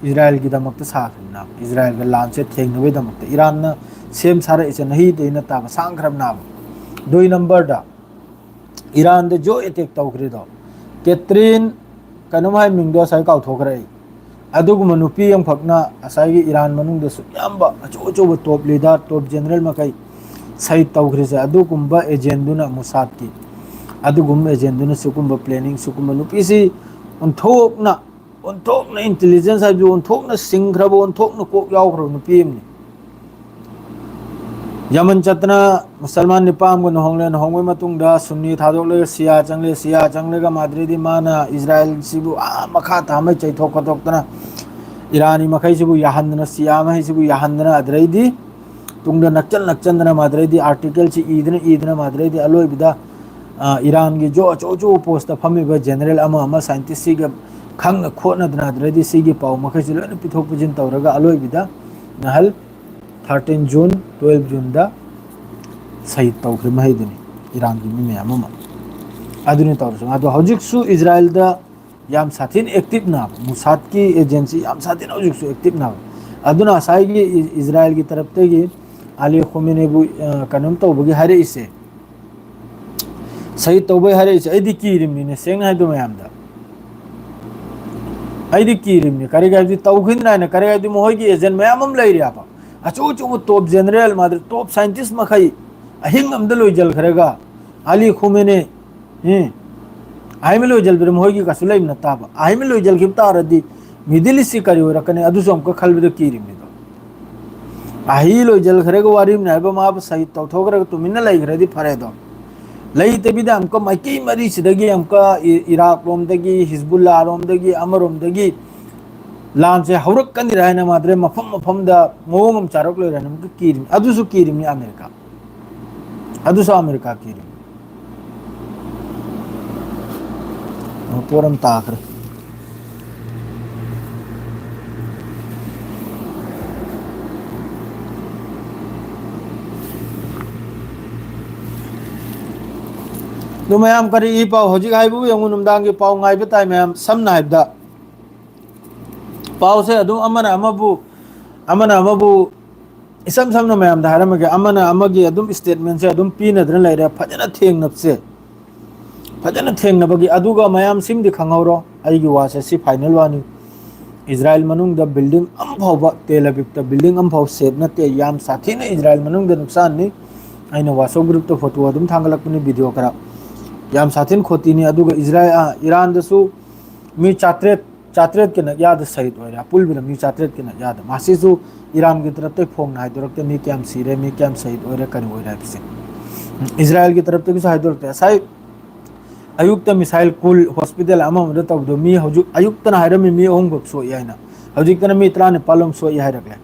ꯏꯁꯔꯥꯌꯦꯜꯒꯤꯗꯃꯛꯇ ꯁꯥꯈ꯭ꯔꯤꯕꯅꯦꯕ꯫ ꯏꯁꯔꯥꯌꯦꯜꯒ ꯂꯥꯟꯁꯦ ꯊꯦꯡꯅꯕꯒꯤꯗꯃꯛꯇ ꯏꯔꯥꯟꯅ ꯁꯦꯝ ꯁꯥꯔꯛꯏꯁꯦ ꯅꯍꯤꯗꯩ ꯅꯠꯇꯕ ꯁꯥꯡꯈ꯭ꯔꯕꯅꯦꯕ꯫ ꯑꯗꯨꯏ ꯅꯝꯕꯔꯗ ꯏꯔꯥꯟꯗ ꯖꯣ ꯑꯦꯇꯦꯛ ꯇꯧꯈ꯭ꯔꯤꯗꯣ, ꯀꯦꯇ꯭ꯔꯤꯟ ꯀꯩꯅꯣꯝ ꯍꯥꯏ ꯃꯤꯡꯗꯣ ꯉꯁꯥꯏ ꯀꯥꯎꯊꯣꯛꯈ꯭ꯔꯦ ꯑꯩ꯫ ꯑꯗꯨꯒꯨꯝꯕ ꯅꯨꯄꯤ ꯑꯃꯈꯛꯅ ꯉꯁꯥꯏꯒꯤ ꯏꯔꯥꯟ ꯃꯅꯨꯡꯗ ꯁꯨꯛ ꯌꯥꯝꯕ ꯑꯆꯧ ꯑꯆꯧꯕ ꯇꯣꯞ ꯂꯤꯗꯔ, ꯇꯣꯞ ꯖꯦꯅꯔꯦꯜ ꯃꯈꯩ ꯁꯍꯤꯗ ꯇꯧꯈ꯭ꯔꯤꯁꯦ, ꯑꯗꯨꯒꯨꯝꯕ ꯑꯦꯖꯦꯟꯗꯨꯅ, ꯃꯨꯁꯥꯗꯀꯤ ꯑꯗꯨꯒꯨꯝꯕ ꯑꯦꯖꯦꯟꯗꯨꯅ ꯁꯤꯒꯨꯝꯕ ꯄ꯭ꯂꯦꯅꯤꯡ, ꯁꯤꯒꯨꯝꯕ ꯅꯨꯄꯤꯁꯤ ꯑꯣꯟꯊꯣꯛꯅ, ꯑꯣꯟꯊꯣꯛꯅ ꯏꯟꯇꯦꯂꯤꯖꯦꯟꯁ ꯍꯥꯏꯕꯗꯤ ꯑꯣꯟꯊꯣꯛꯅ ꯁꯤꯡꯈ꯭ꯔꯕ, ꯑꯣꯟꯊꯣꯛꯅ ꯀꯣꯛ ꯌꯥꯎꯈ꯭ꯔꯕ ꯅꯨꯄꯤ ꯑꯃꯅꯤ꯫ ꯌꯃꯟ ꯆꯠꯇꯅ ꯃꯨꯁꯜꯃꯥꯟ ꯅꯤꯄꯥ ꯑꯃꯒ ꯂꯨꯍꯣꯡꯂꯦ, ꯂꯨꯍꯣꯡꯕꯒꯤ ꯃꯇꯨꯡꯗ ꯁꯨꯟꯅꯤ ꯊꯥꯗꯣꯛꯂꯒ ꯁꯤꯌꯥ ꯆꯪꯂꯦ, ꯁꯤꯌꯥ ꯆꯪꯂꯒ ꯃꯥꯗ꯭ꯔꯤꯗꯤ ꯃꯥꯅ ꯏꯁꯔꯥꯌꯦꯜꯁꯤꯕꯨ ꯑꯥ ꯃꯈꯥ ꯊꯥꯃꯩ ꯆꯩꯊꯣꯛ ꯈꯣꯠꯇꯣꯛꯇꯅ ꯏꯔꯥꯅꯤ ꯃꯈꯩꯁꯤꯕꯨ ꯌꯥꯍꯟꯗꯅ, ꯁꯤꯌꯥ ꯃꯈꯩꯁꯤꯕꯨ ꯌꯥꯍꯟꯗꯅ, ꯑꯗꯨꯗꯩꯗꯤ ꯇꯨꯡꯗ ꯅꯛꯆꯟ ꯅꯛꯆꯟꯗꯅ ꯃꯥꯗ꯭ꯔꯤꯗꯤ ꯑꯥꯔꯇꯤꯀꯜꯁꯤ ꯏꯗꯅ ꯏꯗꯅ ꯃꯥꯗ꯭ꯔꯤꯗꯤ ꯑꯂꯣꯏꯕꯗ, ꯑ, ꯏꯔꯥꯟꯒꯤ ꯖꯣ ꯑꯆꯧ ꯑꯆꯧꯕ ꯄꯣꯁꯇ ꯐꯝꯃꯤꯕ ꯖꯦꯅꯔꯦꯜ ꯑꯃ ꯑꯃ ꯁꯥꯏꯟꯇꯤꯁꯁꯤꯒ ꯈꯪꯅ ꯈꯣꯠꯅꯗꯅ ꯑꯗꯨꯗꯩꯗꯤ ꯁꯤꯒꯤ ꯄꯥꯎ ꯃꯈꯩꯁꯤ ꯂꯣꯏꯅ ꯄꯤꯊꯣꯛ ꯄꯤꯁꯤꯟ ꯇꯧꯔꯒ ꯑꯂꯣꯏꯕꯗ ꯅꯍꯜ ꯊꯥꯔꯇꯤꯟ ꯖꯨꯟ, ꯇꯨꯋꯦꯜꯐ ꯖꯨꯟꯗ ꯁꯍꯤꯗ ꯇꯧꯈ꯭ꯔꯤꯕ ꯃꯍꯩꯗꯨꯅꯤ ꯏꯔꯥꯟꯒꯤ ꯃꯤ ꯃꯌꯥꯝ ꯑꯃ꯫ ꯑꯗꯨꯅꯤ ꯇꯧꯔꯤꯁꯤ꯫ ꯑꯗꯣ ꯍꯧꯖꯤꯛꯁꯨ ꯏꯁꯔꯥꯌꯦꯜꯗ ꯌꯥꯝ ꯁꯥꯊꯤꯅ ꯑꯦꯛꯇꯤꯞꯅ, ꯃꯨꯁꯥꯗꯀꯤ ꯑꯦꯖꯦꯟꯁꯤ ꯌꯥꯝ ꯁꯥꯊꯤꯅ ꯍꯧꯖꯤꯛꯁꯨ ꯑꯦꯛꯇꯤꯞꯅ꯫ ꯑꯗꯨꯅ ꯉꯁꯥꯏꯒꯤ ꯏ-, ꯏꯁꯔꯥꯌꯦꯜꯒꯤ ꯇꯔꯞꯇꯒꯤ ꯑꯂꯤ ꯈꯣꯃꯦꯅꯤꯕꯨ, ꯑ, ꯀꯩꯅꯣꯝ ꯇꯧꯕꯒꯤ ꯍꯥꯏꯔꯛꯏꯁꯦ, ꯁꯍꯤꯗ ꯇꯧꯕꯩ ꯍꯥꯏꯔꯛꯏꯁꯦ, ꯑꯩꯗꯤ ꯀꯤꯔꯤꯕꯅꯤꯅꯦ, ꯁꯦꯡꯅ ꯍꯥꯏꯕꯗꯣ ꯃꯌꯥꯝꯗ꯫ ꯑꯩꯗꯤ ꯀꯤꯔꯤꯕꯅꯤ, ꯀꯔꯤꯒꯤ ꯍꯥꯏꯕꯗꯤ ꯇꯧꯈꯤꯗꯅ ꯍꯥꯏꯅ, ꯀꯔꯤꯒꯤ ꯍꯥꯏꯕꯗꯤ ꯃꯈꯣꯏꯒꯤ ꯑꯦꯖꯦꯟ ꯃꯌꯥꯝ ꯑꯃ ꯂꯩꯔꯤꯑꯕ, ꯑꯆꯧ ꯑꯆꯧꯕ ꯇꯣꯞ ꯖꯦꯅꯔꯦꯜ, ꯃꯥꯗꯤ ꯇꯣꯞ ꯁꯥꯏꯟꯇꯤꯁ ꯃꯈꯩ, ꯑꯍꯤꯡ ꯑꯃꯗ ꯂꯣꯏꯁꯤꯟꯈ꯭ꯔꯒ, ꯑꯂꯤ ꯈꯨꯃꯦꯅꯦ, ꯎꯝ, ꯑꯍꯤꯡ ꯂꯣꯏꯁꯤꯟꯕꯗ ꯃꯈꯣꯏꯒꯤ ꯀꯩꯁꯨ ꯂꯩꯕ ꯅꯠꯇꯕ, ꯑꯍꯤꯡ ꯂꯣꯏꯁꯤꯟꯈꯤꯕ ꯇꯥꯔꯗꯤ ꯃꯤꯗꯜ ꯏꯁꯁꯤ ꯀꯔꯤ ꯑꯣꯏꯔꯛꯀꯅꯤ, ꯑꯗꯨꯁꯨ ꯑꯃꯨꯛꯀ ꯈꯜꯕꯗ ꯀꯤꯔꯤꯕꯅꯤꯗꯣ꯫ ꯑꯍꯤ ꯂꯣꯏꯁꯤꯟꯈ꯭ꯔꯒ ꯋꯥꯔꯤꯕꯅꯤ ꯍꯥꯏꯕ, ꯃꯥꯕꯨ ꯁꯍꯤꯗ ꯇꯧꯊꯣꯛꯈ꯭ꯔꯒ ꯇꯨꯃꯤꯟꯅ ꯂꯩꯈ꯭ꯔꯗꯤ ꯐꯔꯦꯗꯣ꯫ ꯂꯩꯇꯕꯤꯗ ꯑꯃꯨꯛꯀ ꯃꯥꯏꯀꯩ ꯃꯔꯤꯁꯤꯗꯒꯤ ꯑꯃꯨꯛꯀ ꯏ-, ꯏꯔꯥꯛ ꯂꯣꯝꯗꯒꯤ, ꯍꯤꯖꯕꯨꯜꯂꯥ ꯂꯣꯝꯗꯒꯤ, ꯑꯃꯔꯣꯝꯗꯒꯤ ꯂꯥꯟꯁꯦ ꯍꯧꯔꯛꯀꯅꯤꯔ ꯍꯥꯏꯅ ꯃꯥꯗ꯭ꯔꯦ ꯃꯐꯝ ꯃꯐꯝꯗ ꯃꯑꯣꯡ ꯑꯃ ꯆꯥꯔꯛꯂꯣꯏꯔ ꯍꯥꯏꯅ ꯑꯃꯨꯛꯀ ꯀꯤꯔꯤꯕꯅꯤ꯫ ꯑꯗꯨꯁꯨ ꯀꯤꯔꯤꯕꯅꯤ ꯑꯃꯦꯔꯤꯀꯥ꯫ ꯑꯗꯨꯁꯨ ꯑꯃꯦꯔꯤꯀꯥ ꯀꯤꯔꯤꯕꯅꯤ꯫ ꯄꯣꯠ ꯑꯃ ꯇꯥꯈ꯭ꯔꯦ꯫ ꯑꯗꯨ ꯃꯌꯥꯝ ꯀꯔꯤ ꯏ ꯄꯥꯎ ꯍꯧꯖꯤꯛ ꯍꯥꯏꯕꯕꯨ ꯌꯦꯡꯉꯨ, ꯅꯨꯡꯗꯥꯡꯒꯤ ꯄꯥꯎ ꯉꯥꯏꯕ ꯇꯥꯏ ꯃꯌꯥꯝ꯫ ꯁꯝꯅ ꯍꯥꯏꯕꯗ ꯄꯥꯎꯁꯦ ꯑꯗꯨꯝ ꯑꯃꯅ ꯑꯃꯕꯨ, ꯑꯃꯅ ꯑꯃꯕꯨ ꯏꯁꯝ ꯁꯝꯅ ꯃꯌꯥꯝꯗ ꯍꯥꯏꯔꯝꯃꯒꯦ, ꯑꯃꯅ ꯑꯃꯒꯤ ꯑꯗꯨꯝ statementꯁꯦ ꯑꯗꯨꯝ ꯄꯤꯅꯗꯅ ꯂꯩꯔꯦ꯫ ꯐꯖꯅ ꯊꯦꯡꯅꯕꯁꯦ, ꯐꯖꯅ ꯊꯦꯡꯅꯕꯒꯤ, ꯑꯗꯨꯒ ꯃꯌꯥꯝ ꯁꯤꯃꯗꯤ ꯈꯪꯍꯧꯔꯣ, ꯑꯩꯒꯤ ꯋꯥꯁꯦ ꯁꯤ final ꯋꯥꯅꯤ꯫ ꯏꯖꯔꯥꯏꯜ ꯃꯅꯨꯡꯗ building ꯑꯃ ꯐꯥꯎꯕ, ꯇꯦꯜ ꯑꯕꯤꯕꯇ building ꯑꯃ ꯐꯥꯎ safe ꯅꯠꯇꯦ꯫ ꯌꯥꯝ ꯁꯥꯊꯤꯅ ꯏꯖꯔꯥꯏꯜ ꯃꯅꯨꯡꯗ ꯅꯨꯡꯁꯥꯟꯅꯤ꯫ ꯑꯩꯅ WhatsApp groupꯇ photo ꯑꯗꯨꯝ ꯊꯥꯡꯒꯠꯂꯛꯄꯅꯤ, video ꯈꯔ꯫ ꯌꯥꯝ ꯁꯥꯊꯤꯅ ꯈꯣꯇꯤꯅꯤ꯫ ꯑꯗꯨꯒ ꯏꯖꯔꯥꯏꯜ, ꯑ, ꯏꯔꯥꯟꯗꯁꯨ ꯃꯤ ꯆꯥꯇ꯭ꯔꯦꯠ, ꯆꯥꯇ꯭ꯔꯦꯠꯀꯤ ꯅꯛꯌꯥꯗ ꯁꯍꯤꯗ ꯑꯣꯏꯔꯦ꯫ ꯑꯄꯨꯟꯕꯗ ꯃꯤ ꯆꯥꯇ꯭ꯔꯦꯠꯀꯤ ꯅꯛꯌꯥꯗ꯫ ꯃꯁꯤꯁꯨ ꯏꯔꯥꯟꯒꯤ ꯇꯔꯞꯇꯩ ꯐꯣꯡꯅ ꯍꯥꯏꯗꯣꯔꯛꯇꯦ ꯃꯤ ꯀꯌꯥꯝ ꯁꯤꯔꯦ, ꯃꯤ ꯀꯌꯥꯝ ꯁꯍꯤꯗ ꯑꯣꯏꯔꯦ, ꯀꯔꯤ ꯑꯣꯏꯔꯦ ꯍꯥꯏꯕꯁꯦ꯫ ꯏꯖꯔꯥꯏꯜꯒꯤ ꯇꯔꯞꯇꯒꯤꯁꯨ ꯍꯥꯏꯗꯣꯔꯛꯇꯦ꯫ ꯉꯁꯥꯏ ꯑꯌꯨꯛꯇ missile ꯀꯨꯜ hospital ꯑꯃ ꯑꯃꯗ ꯇꯧꯕꯗꯣ, ꯃꯤ ꯍꯧꯖꯤꯛ ꯑꯌꯨꯛꯇꯅ ꯍꯥꯏꯔꯝꯃꯤ ꯃꯤ ꯑꯍꯨꯝꯈꯛ ꯁꯣꯛꯏ ꯍꯥꯏꯅ, ꯍꯧꯖꯤꯛꯇꯅ ꯃꯤ ꯇꯔꯥꯅꯤꯄꯥꯜ ꯑꯃ ꯁꯣꯛꯏ ꯍꯥꯏꯔꯛꯂꯦ꯫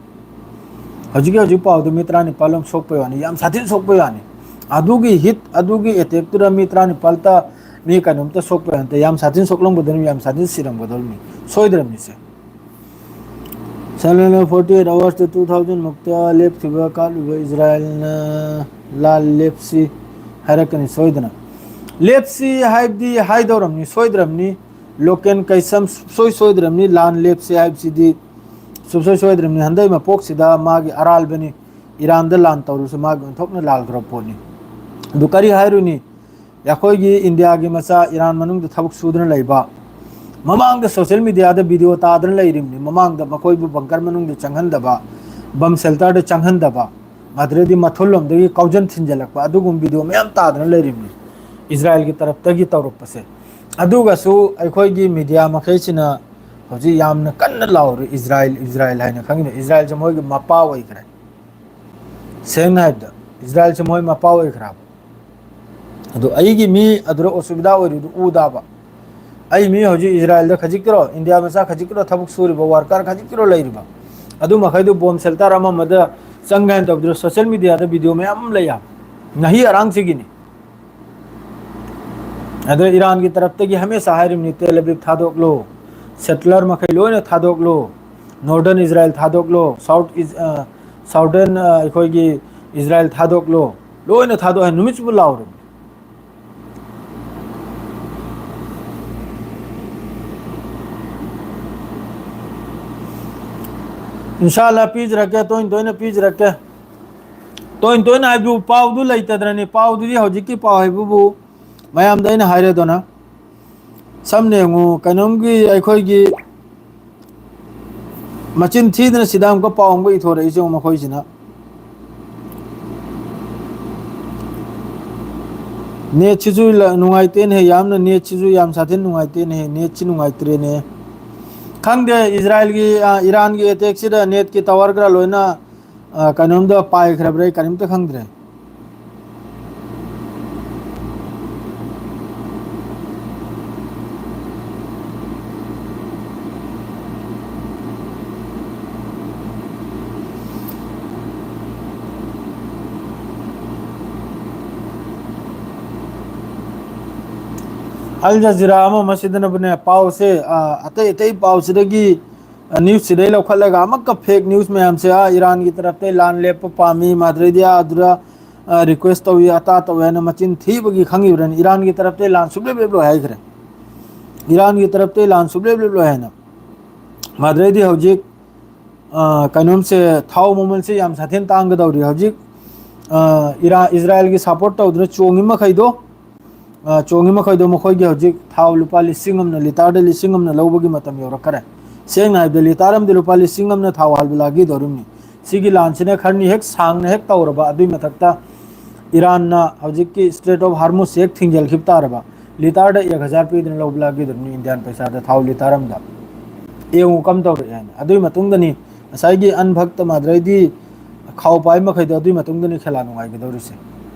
ꯍꯧꯖꯤꯛꯀꯤ ꯍꯧꯖꯤꯛ ꯄꯥꯎꯗ ꯃꯤ ꯇꯔꯥꯅꯤꯄꯥꯜ ꯑꯃ ꯁꯣꯛꯄꯩ ꯋꯥꯅꯤ, ꯌꯥꯝ ꯁꯥꯊꯤꯅ ꯁꯣꯛꯄꯩ ꯋꯥꯅꯤ꯫ ꯑꯗꯨꯒꯤ hit, ꯑꯗꯨꯒꯤ attackꯇꯨꯗ ꯃꯤ ꯇꯔꯥꯅꯤꯄꯥꯜꯇ, ꯃꯤ ꯀꯩꯅꯣꯝꯇ ꯁꯣꯛꯄꯩ ꯋꯥꯅꯤ, ꯌꯥꯝ ꯁꯥꯊꯤꯅ ꯁꯣꯛꯂꯝꯒꯗꯧꯔꯤꯕꯅꯤ, ꯌꯥꯝ ꯁꯥꯊꯤꯅ ꯁꯤꯔꯝꯒꯗꯧꯔꯤꯕꯅꯤ, ꯁꯣꯏꯗ꯭ꯔꯕꯅꯤꯁꯦ꯫ ꯁꯦꯟꯇ꯭ꯔꯦꯜꯅ forty eight hoursꯇ two thousand ꯃꯨꯛꯇ ꯂꯦꯞꯈꯤꯕ ꯀꯥꯠꯂꯤꯕ ꯏꯖꯔꯥꯏꯜꯅ ꯂꯥꯟ ꯂꯦꯞꯁꯤ ꯍꯥꯏꯔꯛꯀꯅꯤ ꯁꯣꯏꯗꯅ꯫ ꯂꯦꯞꯁꯤ ꯍꯥꯏꯕꯗꯤ ꯍꯥꯏꯗꯧꯔꯝꯅꯤ, ꯁꯣꯏꯗ꯭ꯔꯕꯅꯤ꯫ Local ꯀꯩꯁꯝ ꯁꯨꯡꯁꯣꯏ ꯁꯣꯏꯗ꯭ꯔꯕꯅꯤ꯫ ꯂꯥꯟ ꯂꯦꯞꯁꯤ ꯍꯥꯏꯕꯁꯤꯗꯤ ꯁꯨꯡꯁꯣꯏ ꯁꯣꯏꯗ꯭ꯔꯕꯅꯤ꯫ ꯍꯟꯗꯛ ꯃꯄꯣꯛꯁꯤꯗ ꯃꯥꯒꯤ ꯑꯔꯥꯜꯕꯅꯤ꯫ ꯏꯔꯥꯟꯗ ꯂꯥꯟ ꯇꯧꯔꯁꯨ ꯃꯥꯒꯤ ꯑꯣꯟꯊꯣꯛꯅ ꯂꯥꯜꯈ꯭ꯔꯕ ꯄꯣꯠꯅꯤ꯫ ꯑꯗꯨ ꯀꯔꯤ ꯍꯥꯏꯔꯨꯅꯤ? ꯑꯩꯈꯣꯏꯒꯤ ꯏꯟꯗꯤꯌꯥꯒꯤ ꯃꯆꯥ ꯏꯔꯥꯟ ꯃꯅꯨꯡꯗ ꯊꯕꯛ ꯁꯨꯗꯨꯅ ꯂꯩꯕ, ꯃꯃꯥꯡꯗ social mediaꯗ video ꯇꯥꯗꯅ ꯂꯩꯔꯤꯕꯅꯤ, ꯃꯃꯥꯡꯗ ꯃꯈꯣꯏꯕꯨ bunker ꯃꯅꯨꯡꯗ ꯆꯪꯍꯟꯗꯕ, bomb shelterꯗ ꯆꯪꯍꯟꯗꯕ, ꯑꯗꯨꯗꯩꯗꯤ ꯃꯊꯨꯜꯂꯣꯝꯗꯒꯤ ꯀꯥꯎꯖꯟ ꯊꯤꯟꯖꯜꯂꯛꯄ, ꯑꯗꯨꯒꯨꯝꯕ video ꯃꯌꯥꯝ ꯇꯥꯗꯅ ꯂꯩꯔꯤꯕꯅꯤ ꯏꯖꯔꯥꯏꯜꯒꯤ ꯇꯔꯞꯇꯒꯤ ꯇꯧꯔꯛꯄꯁꯦ꯫ ꯑꯗꯨꯒꯁꯨ ꯑꯩꯈꯣꯏꯒꯤ media ꯃꯈꯩꯁꯤꯅ ꯍꯧꯖꯤꯛ ꯌꯥꯝꯅ ꯀꯟꯅ ꯂꯥꯎꯔꯤ, "ꯏꯖꯔꯥꯏꯜ, ꯏꯖꯔꯥꯏꯜ" ꯍꯥꯏꯅ ꯈꯪꯉꯤꯗꯣ꯫ ꯏꯖꯔꯥꯏꯜꯁꯦ ꯃꯣꯏꯒꯤ ꯃꯄꯥ ꯑꯣꯏꯈ꯭ꯔꯦ꯫ ꯁꯦꯡꯅ ꯍꯥꯏꯕꯗ ꯏꯖꯔꯥꯏꯜꯁꯦ ꯃꯣꯏ ꯃꯄꯥ ꯑꯣꯏꯈ꯭ꯔꯕ꯫ ꯑꯗꯣ ꯑꯩꯒꯤ ꯃꯤ ꯑꯗꯨꯗ ꯑꯁꯨꯕꯤꯙꯥ ꯑꯣꯏꯔꯤꯗꯨ ꯎꯗꯕ? ꯑꯩ ꯃꯤ ꯍꯧꯖꯤꯛ ꯏꯖꯔꯥꯏꯜꯗ ꯈꯖꯤꯛꯇꯔꯣ, ꯏꯟꯗꯤꯌꯥ ꯃꯆꯥ ꯈꯖꯤꯛꯇꯔꯣ ꯊꯕꯛ ꯁꯨꯔꯤꯕ, worker ꯈꯖꯤꯛꯇꯔꯣ ꯂꯩꯔꯤꯕ? ꯑꯗꯨ ꯃꯈꯩꯗꯨ bomb shelter ꯑꯃ ꯑꯃꯗ ꯆꯪꯒꯦ ꯍꯥꯏꯅ ꯇꯧꯕꯗꯨꯗ social mediaꯗ video ꯃꯌꯥꯝ ꯑꯃ ꯂꯩ ꯍꯥꯏꯕ꯫ ꯅꯍꯤ ꯑꯔꯥꯡꯁꯤꯒꯤꯅꯤ꯫ ꯑꯗ ꯏꯔꯥꯟꯒꯤ ꯇꯔꯞꯇꯒꯤ ꯍꯃꯦꯁꯥ ꯍꯥꯏꯔꯤꯕꯅꯤ, "ꯇꯦꯜ ꯑꯕꯤꯕ ꯊꯥꯗꯣꯛꯂꯣ, settler ꯃꯈꯩ ꯂꯣꯏꯅ ꯊꯥꯗꯣꯛꯂꯣ, northern ꯏꯖꯔꯥꯏꯜ ꯊꯥꯗꯣꯛꯂꯣ, south ꯏꯖ-, ꯑ, southern, ꯑ, ꯑꯩꯈꯣꯏꯒꯤ ꯏꯖꯔꯥꯏꯜ ꯊꯥꯗꯣꯛꯂꯣ, ꯂꯣꯏꯅ ꯊꯥꯗꯣꯛ" ꯍꯥꯏꯅ ꯅꯨꯃꯤꯠ ꯆꯨꯞꯄ ꯂꯥꯎꯔꯤꯕꯅꯤ꯫ ꯏꯟꯁꯥ ꯑꯜꯂꯥ ꯄꯤꯖꯔꯛꯀꯦ, ꯇꯣꯏꯅ ꯇꯣꯏꯅ ꯄꯤꯖꯔꯛꯀꯦ꯫ ꯇꯣꯏꯅ ꯇꯣꯏꯅ ꯍꯥꯏꯕꯕꯨ ꯄꯥꯎꯗꯨ ꯂꯩꯇꯗꯅꯅꯤ꯫ ꯄꯥꯎꯗꯨꯗꯤ ꯍꯧꯖꯤꯛꯀꯤ ꯄꯥꯎ ꯍꯥꯏꯕꯕꯨ ꯃꯌꯥꯝꯗ ꯑꯩꯅ ꯍꯥꯏꯔꯦꯗꯅ꯫ ꯁꯝꯅ ꯌꯦꯡꯉꯨ, ꯀꯩꯅꯣꯝꯒꯤ ꯑꯩꯈꯣꯏꯒꯤ ꯃꯆꯤꯟ ꯊꯤꯗꯅ ꯁꯤꯗ ꯑꯃꯨꯛꯀ ꯄꯥꯎ ꯑꯃꯨꯛꯀ ꯏꯊꯣꯔꯛꯏꯁꯦ ꯌꯦꯡꯉꯨ ꯃꯈꯣꯏꯁꯤꯅ꯫ ꯅꯦꯠꯁꯤꯁꯨ ꯂ-, ꯅꯨꯡꯉꯥꯏꯇꯦꯅꯦꯍꯦ, ꯌꯥꯝꯅ ꯅꯦꯠꯁꯤꯁꯨ ꯌꯥꯝ ꯁꯥꯊꯤꯅ ꯅꯨꯡꯉꯥꯏꯇꯦꯅꯦꯍꯦ, ꯅꯦꯠꯁꯤ ꯅꯨꯡꯉꯥꯏꯇ꯭ꯔꯦꯅꯦ꯫ ꯈꯪꯗꯦ, ꯏꯖꯔꯥꯏꯜꯒꯤ, ꯑ, ꯏꯔꯥꯟꯒꯤ ꯑꯦꯇꯦꯛꯁꯤꯗ ꯅꯦꯠꯀꯤ ꯇꯥꯋꯔꯒ ꯂꯣꯏꯅ, ꯑ, ꯀꯩꯅꯣꯝꯗ ꯄꯥꯏꯈ꯭ꯔꯕ꯭ꯔꯥ ꯑꯩ ꯀꯔꯤꯝꯇ ꯈꯪꯗ꯭ꯔꯦ꯫ ꯑꯜ ꯖꯖꯤꯔꯥ ꯑꯃ ꯑꯃꯁꯤꯗꯅꯕꯨꯅꯦ, ꯄꯥꯎꯁꯦ, ꯑ, ꯑꯇꯩ ꯑꯇꯩ ꯄꯥꯎꯁꯤꯗꯒꯤ, ꯑ, ꯅ꯭ꯌꯨꯁꯁꯤꯗꯩ ꯂꯧꯈꯠꯂꯒ ꯑꯃꯨꯛꯀ ꯐꯦꯛ ꯅ꯭ꯌꯨꯁ ꯃꯌꯥꯝꯁꯦ, ꯑ, ꯏꯔꯥꯟꯒꯤ ꯇꯔꯞꯇꯩ ꯂꯥꯟ ꯂꯦꯞꯄ ꯄꯥꯝꯃꯤ, ꯃꯥꯗ꯭ꯔꯩꯗꯤ ꯑꯗꯨꯗ, ꯑ, ꯔꯤꯀ꯭ꯋꯦꯁ ꯇꯧꯏ, ꯑꯇꯥ ꯇꯧꯏ ꯍꯥꯏꯅ ꯃꯆꯤꯟ ꯊꯤꯕꯒꯤ ꯈꯪꯉꯤꯕ꯭ꯔꯅꯤ? ꯏꯔꯥꯟꯒꯤ ꯇꯔꯞꯇꯩ ꯂꯥꯟ ꯁꯨꯡꯂꯦꯞ ꯂꯦꯞꯂꯣꯏ ꯍꯥꯏꯈ꯭ꯔꯦ꯫ ꯏꯔꯥꯟꯒꯤ ꯇꯔꯞꯇꯩ ꯂꯥꯟ ꯁꯨꯡꯂꯦꯞ ꯂꯦꯞꯂꯣꯏ ꯍꯥꯏꯅ꯫ ꯃꯥꯗ꯭ꯔꯩꯗꯤ ꯍꯧꯖꯤꯛ, ꯑ, ꯀꯩꯅꯣꯝꯁꯦ, ꯊꯥꯎ ꯃꯃꯜꯁꯦ ꯌꯥꯝ ꯁꯥꯊꯤꯅ ꯇꯥꯡꯒꯗꯧꯔꯤ꯫ ꯍꯧꯖꯤꯛ, ꯑ, ꯏꯔꯥ-, ꯏꯖꯔꯥꯏꯜꯒꯤ ꯁꯞꯄꯣꯔꯠ ꯇꯧꯗꯨꯅ ꯆꯣꯡꯉꯤ ꯃꯈꯩꯗꯣ, ꯑ, ꯆꯣꯡꯉꯤ ꯃꯈꯩꯗꯣ ꯃꯈꯣꯏꯒꯤ ꯍꯧꯖꯤꯛ ꯊꯥꯎ ꯂꯨꯄꯥ ꯂꯤꯁꯤꯡ ꯑꯃꯅ, ꯂꯤꯇꯔꯗ ꯂꯤꯁꯤꯡ ꯑꯃꯅ ꯂꯧꯕꯒꯤ ꯃꯇꯝ ꯌꯧꯔꯛꯈꯔꯦ꯫ ꯁꯦꯡꯅ ꯍꯥꯏꯕꯗ, ꯂꯤꯇꯔ ꯑꯃꯗ ꯂꯨꯄꯥ ꯂꯤꯁꯤꯡ ꯑꯃꯅ ꯊꯥꯎ ꯍꯥꯜꯕ ꯂꯥꯛꯈꯤꯗꯧꯔꯤꯕꯅꯤ꯫ ꯁꯤꯒꯤ ꯂꯥꯟꯁꯤꯅ ꯈꯔꯅꯤ ꯍꯦꯛ ꯁꯥꯡꯅ ꯍꯦꯛ ꯇꯧꯔꯕ, ꯑꯗꯨꯏ ꯃꯊꯛꯇ ꯏꯔꯥꯟꯅ ꯍꯧꯖꯤꯛꯀꯤ ꯁ꯭ꯇ꯭ꯔꯦꯠ ꯑꯣꯐ ꯍꯥꯔꯃꯨꯁ ꯍꯦꯛ ꯊꯤꯡꯖꯤꯜꯈꯤꯕ ꯇꯥꯔꯕ, ꯂꯤꯇꯔꯗ ꯑꯦꯛ ꯍꯖꯥꯔ ꯄꯤꯗꯨꯅ ꯂꯧꯕ ꯂꯥꯛꯈꯤꯗꯧꯔꯤꯕꯅꯤ ꯏꯟꯗꯤꯌꯥꯟ ꯄꯩꯁꯥꯗ ꯊꯥꯎ ꯂꯤꯇꯔ ꯑꯃꯗ꯫ ꯌꯦꯡꯉꯨ ꯀꯝ ꯇꯧꯔꯛꯑꯦ ꯍꯥꯏꯅ꯫ ꯑꯗꯨꯏ ꯃꯇꯨꯡꯗꯅꯤ ꯉꯁꯥꯏꯒꯤ ꯑꯟꯚꯛꯇ ꯃꯥꯗ꯭ꯔꯩꯗꯤ ꯈꯥꯎ ꯄꯥꯏ ꯃꯈꯩꯗꯣ, ꯑꯗꯨꯏ ꯃꯇꯨꯡꯗꯅꯤ ꯈꯦꯂꯥ ꯅꯨꯡꯉꯥꯏꯒꯗꯧꯔꯤꯁꯦ꯫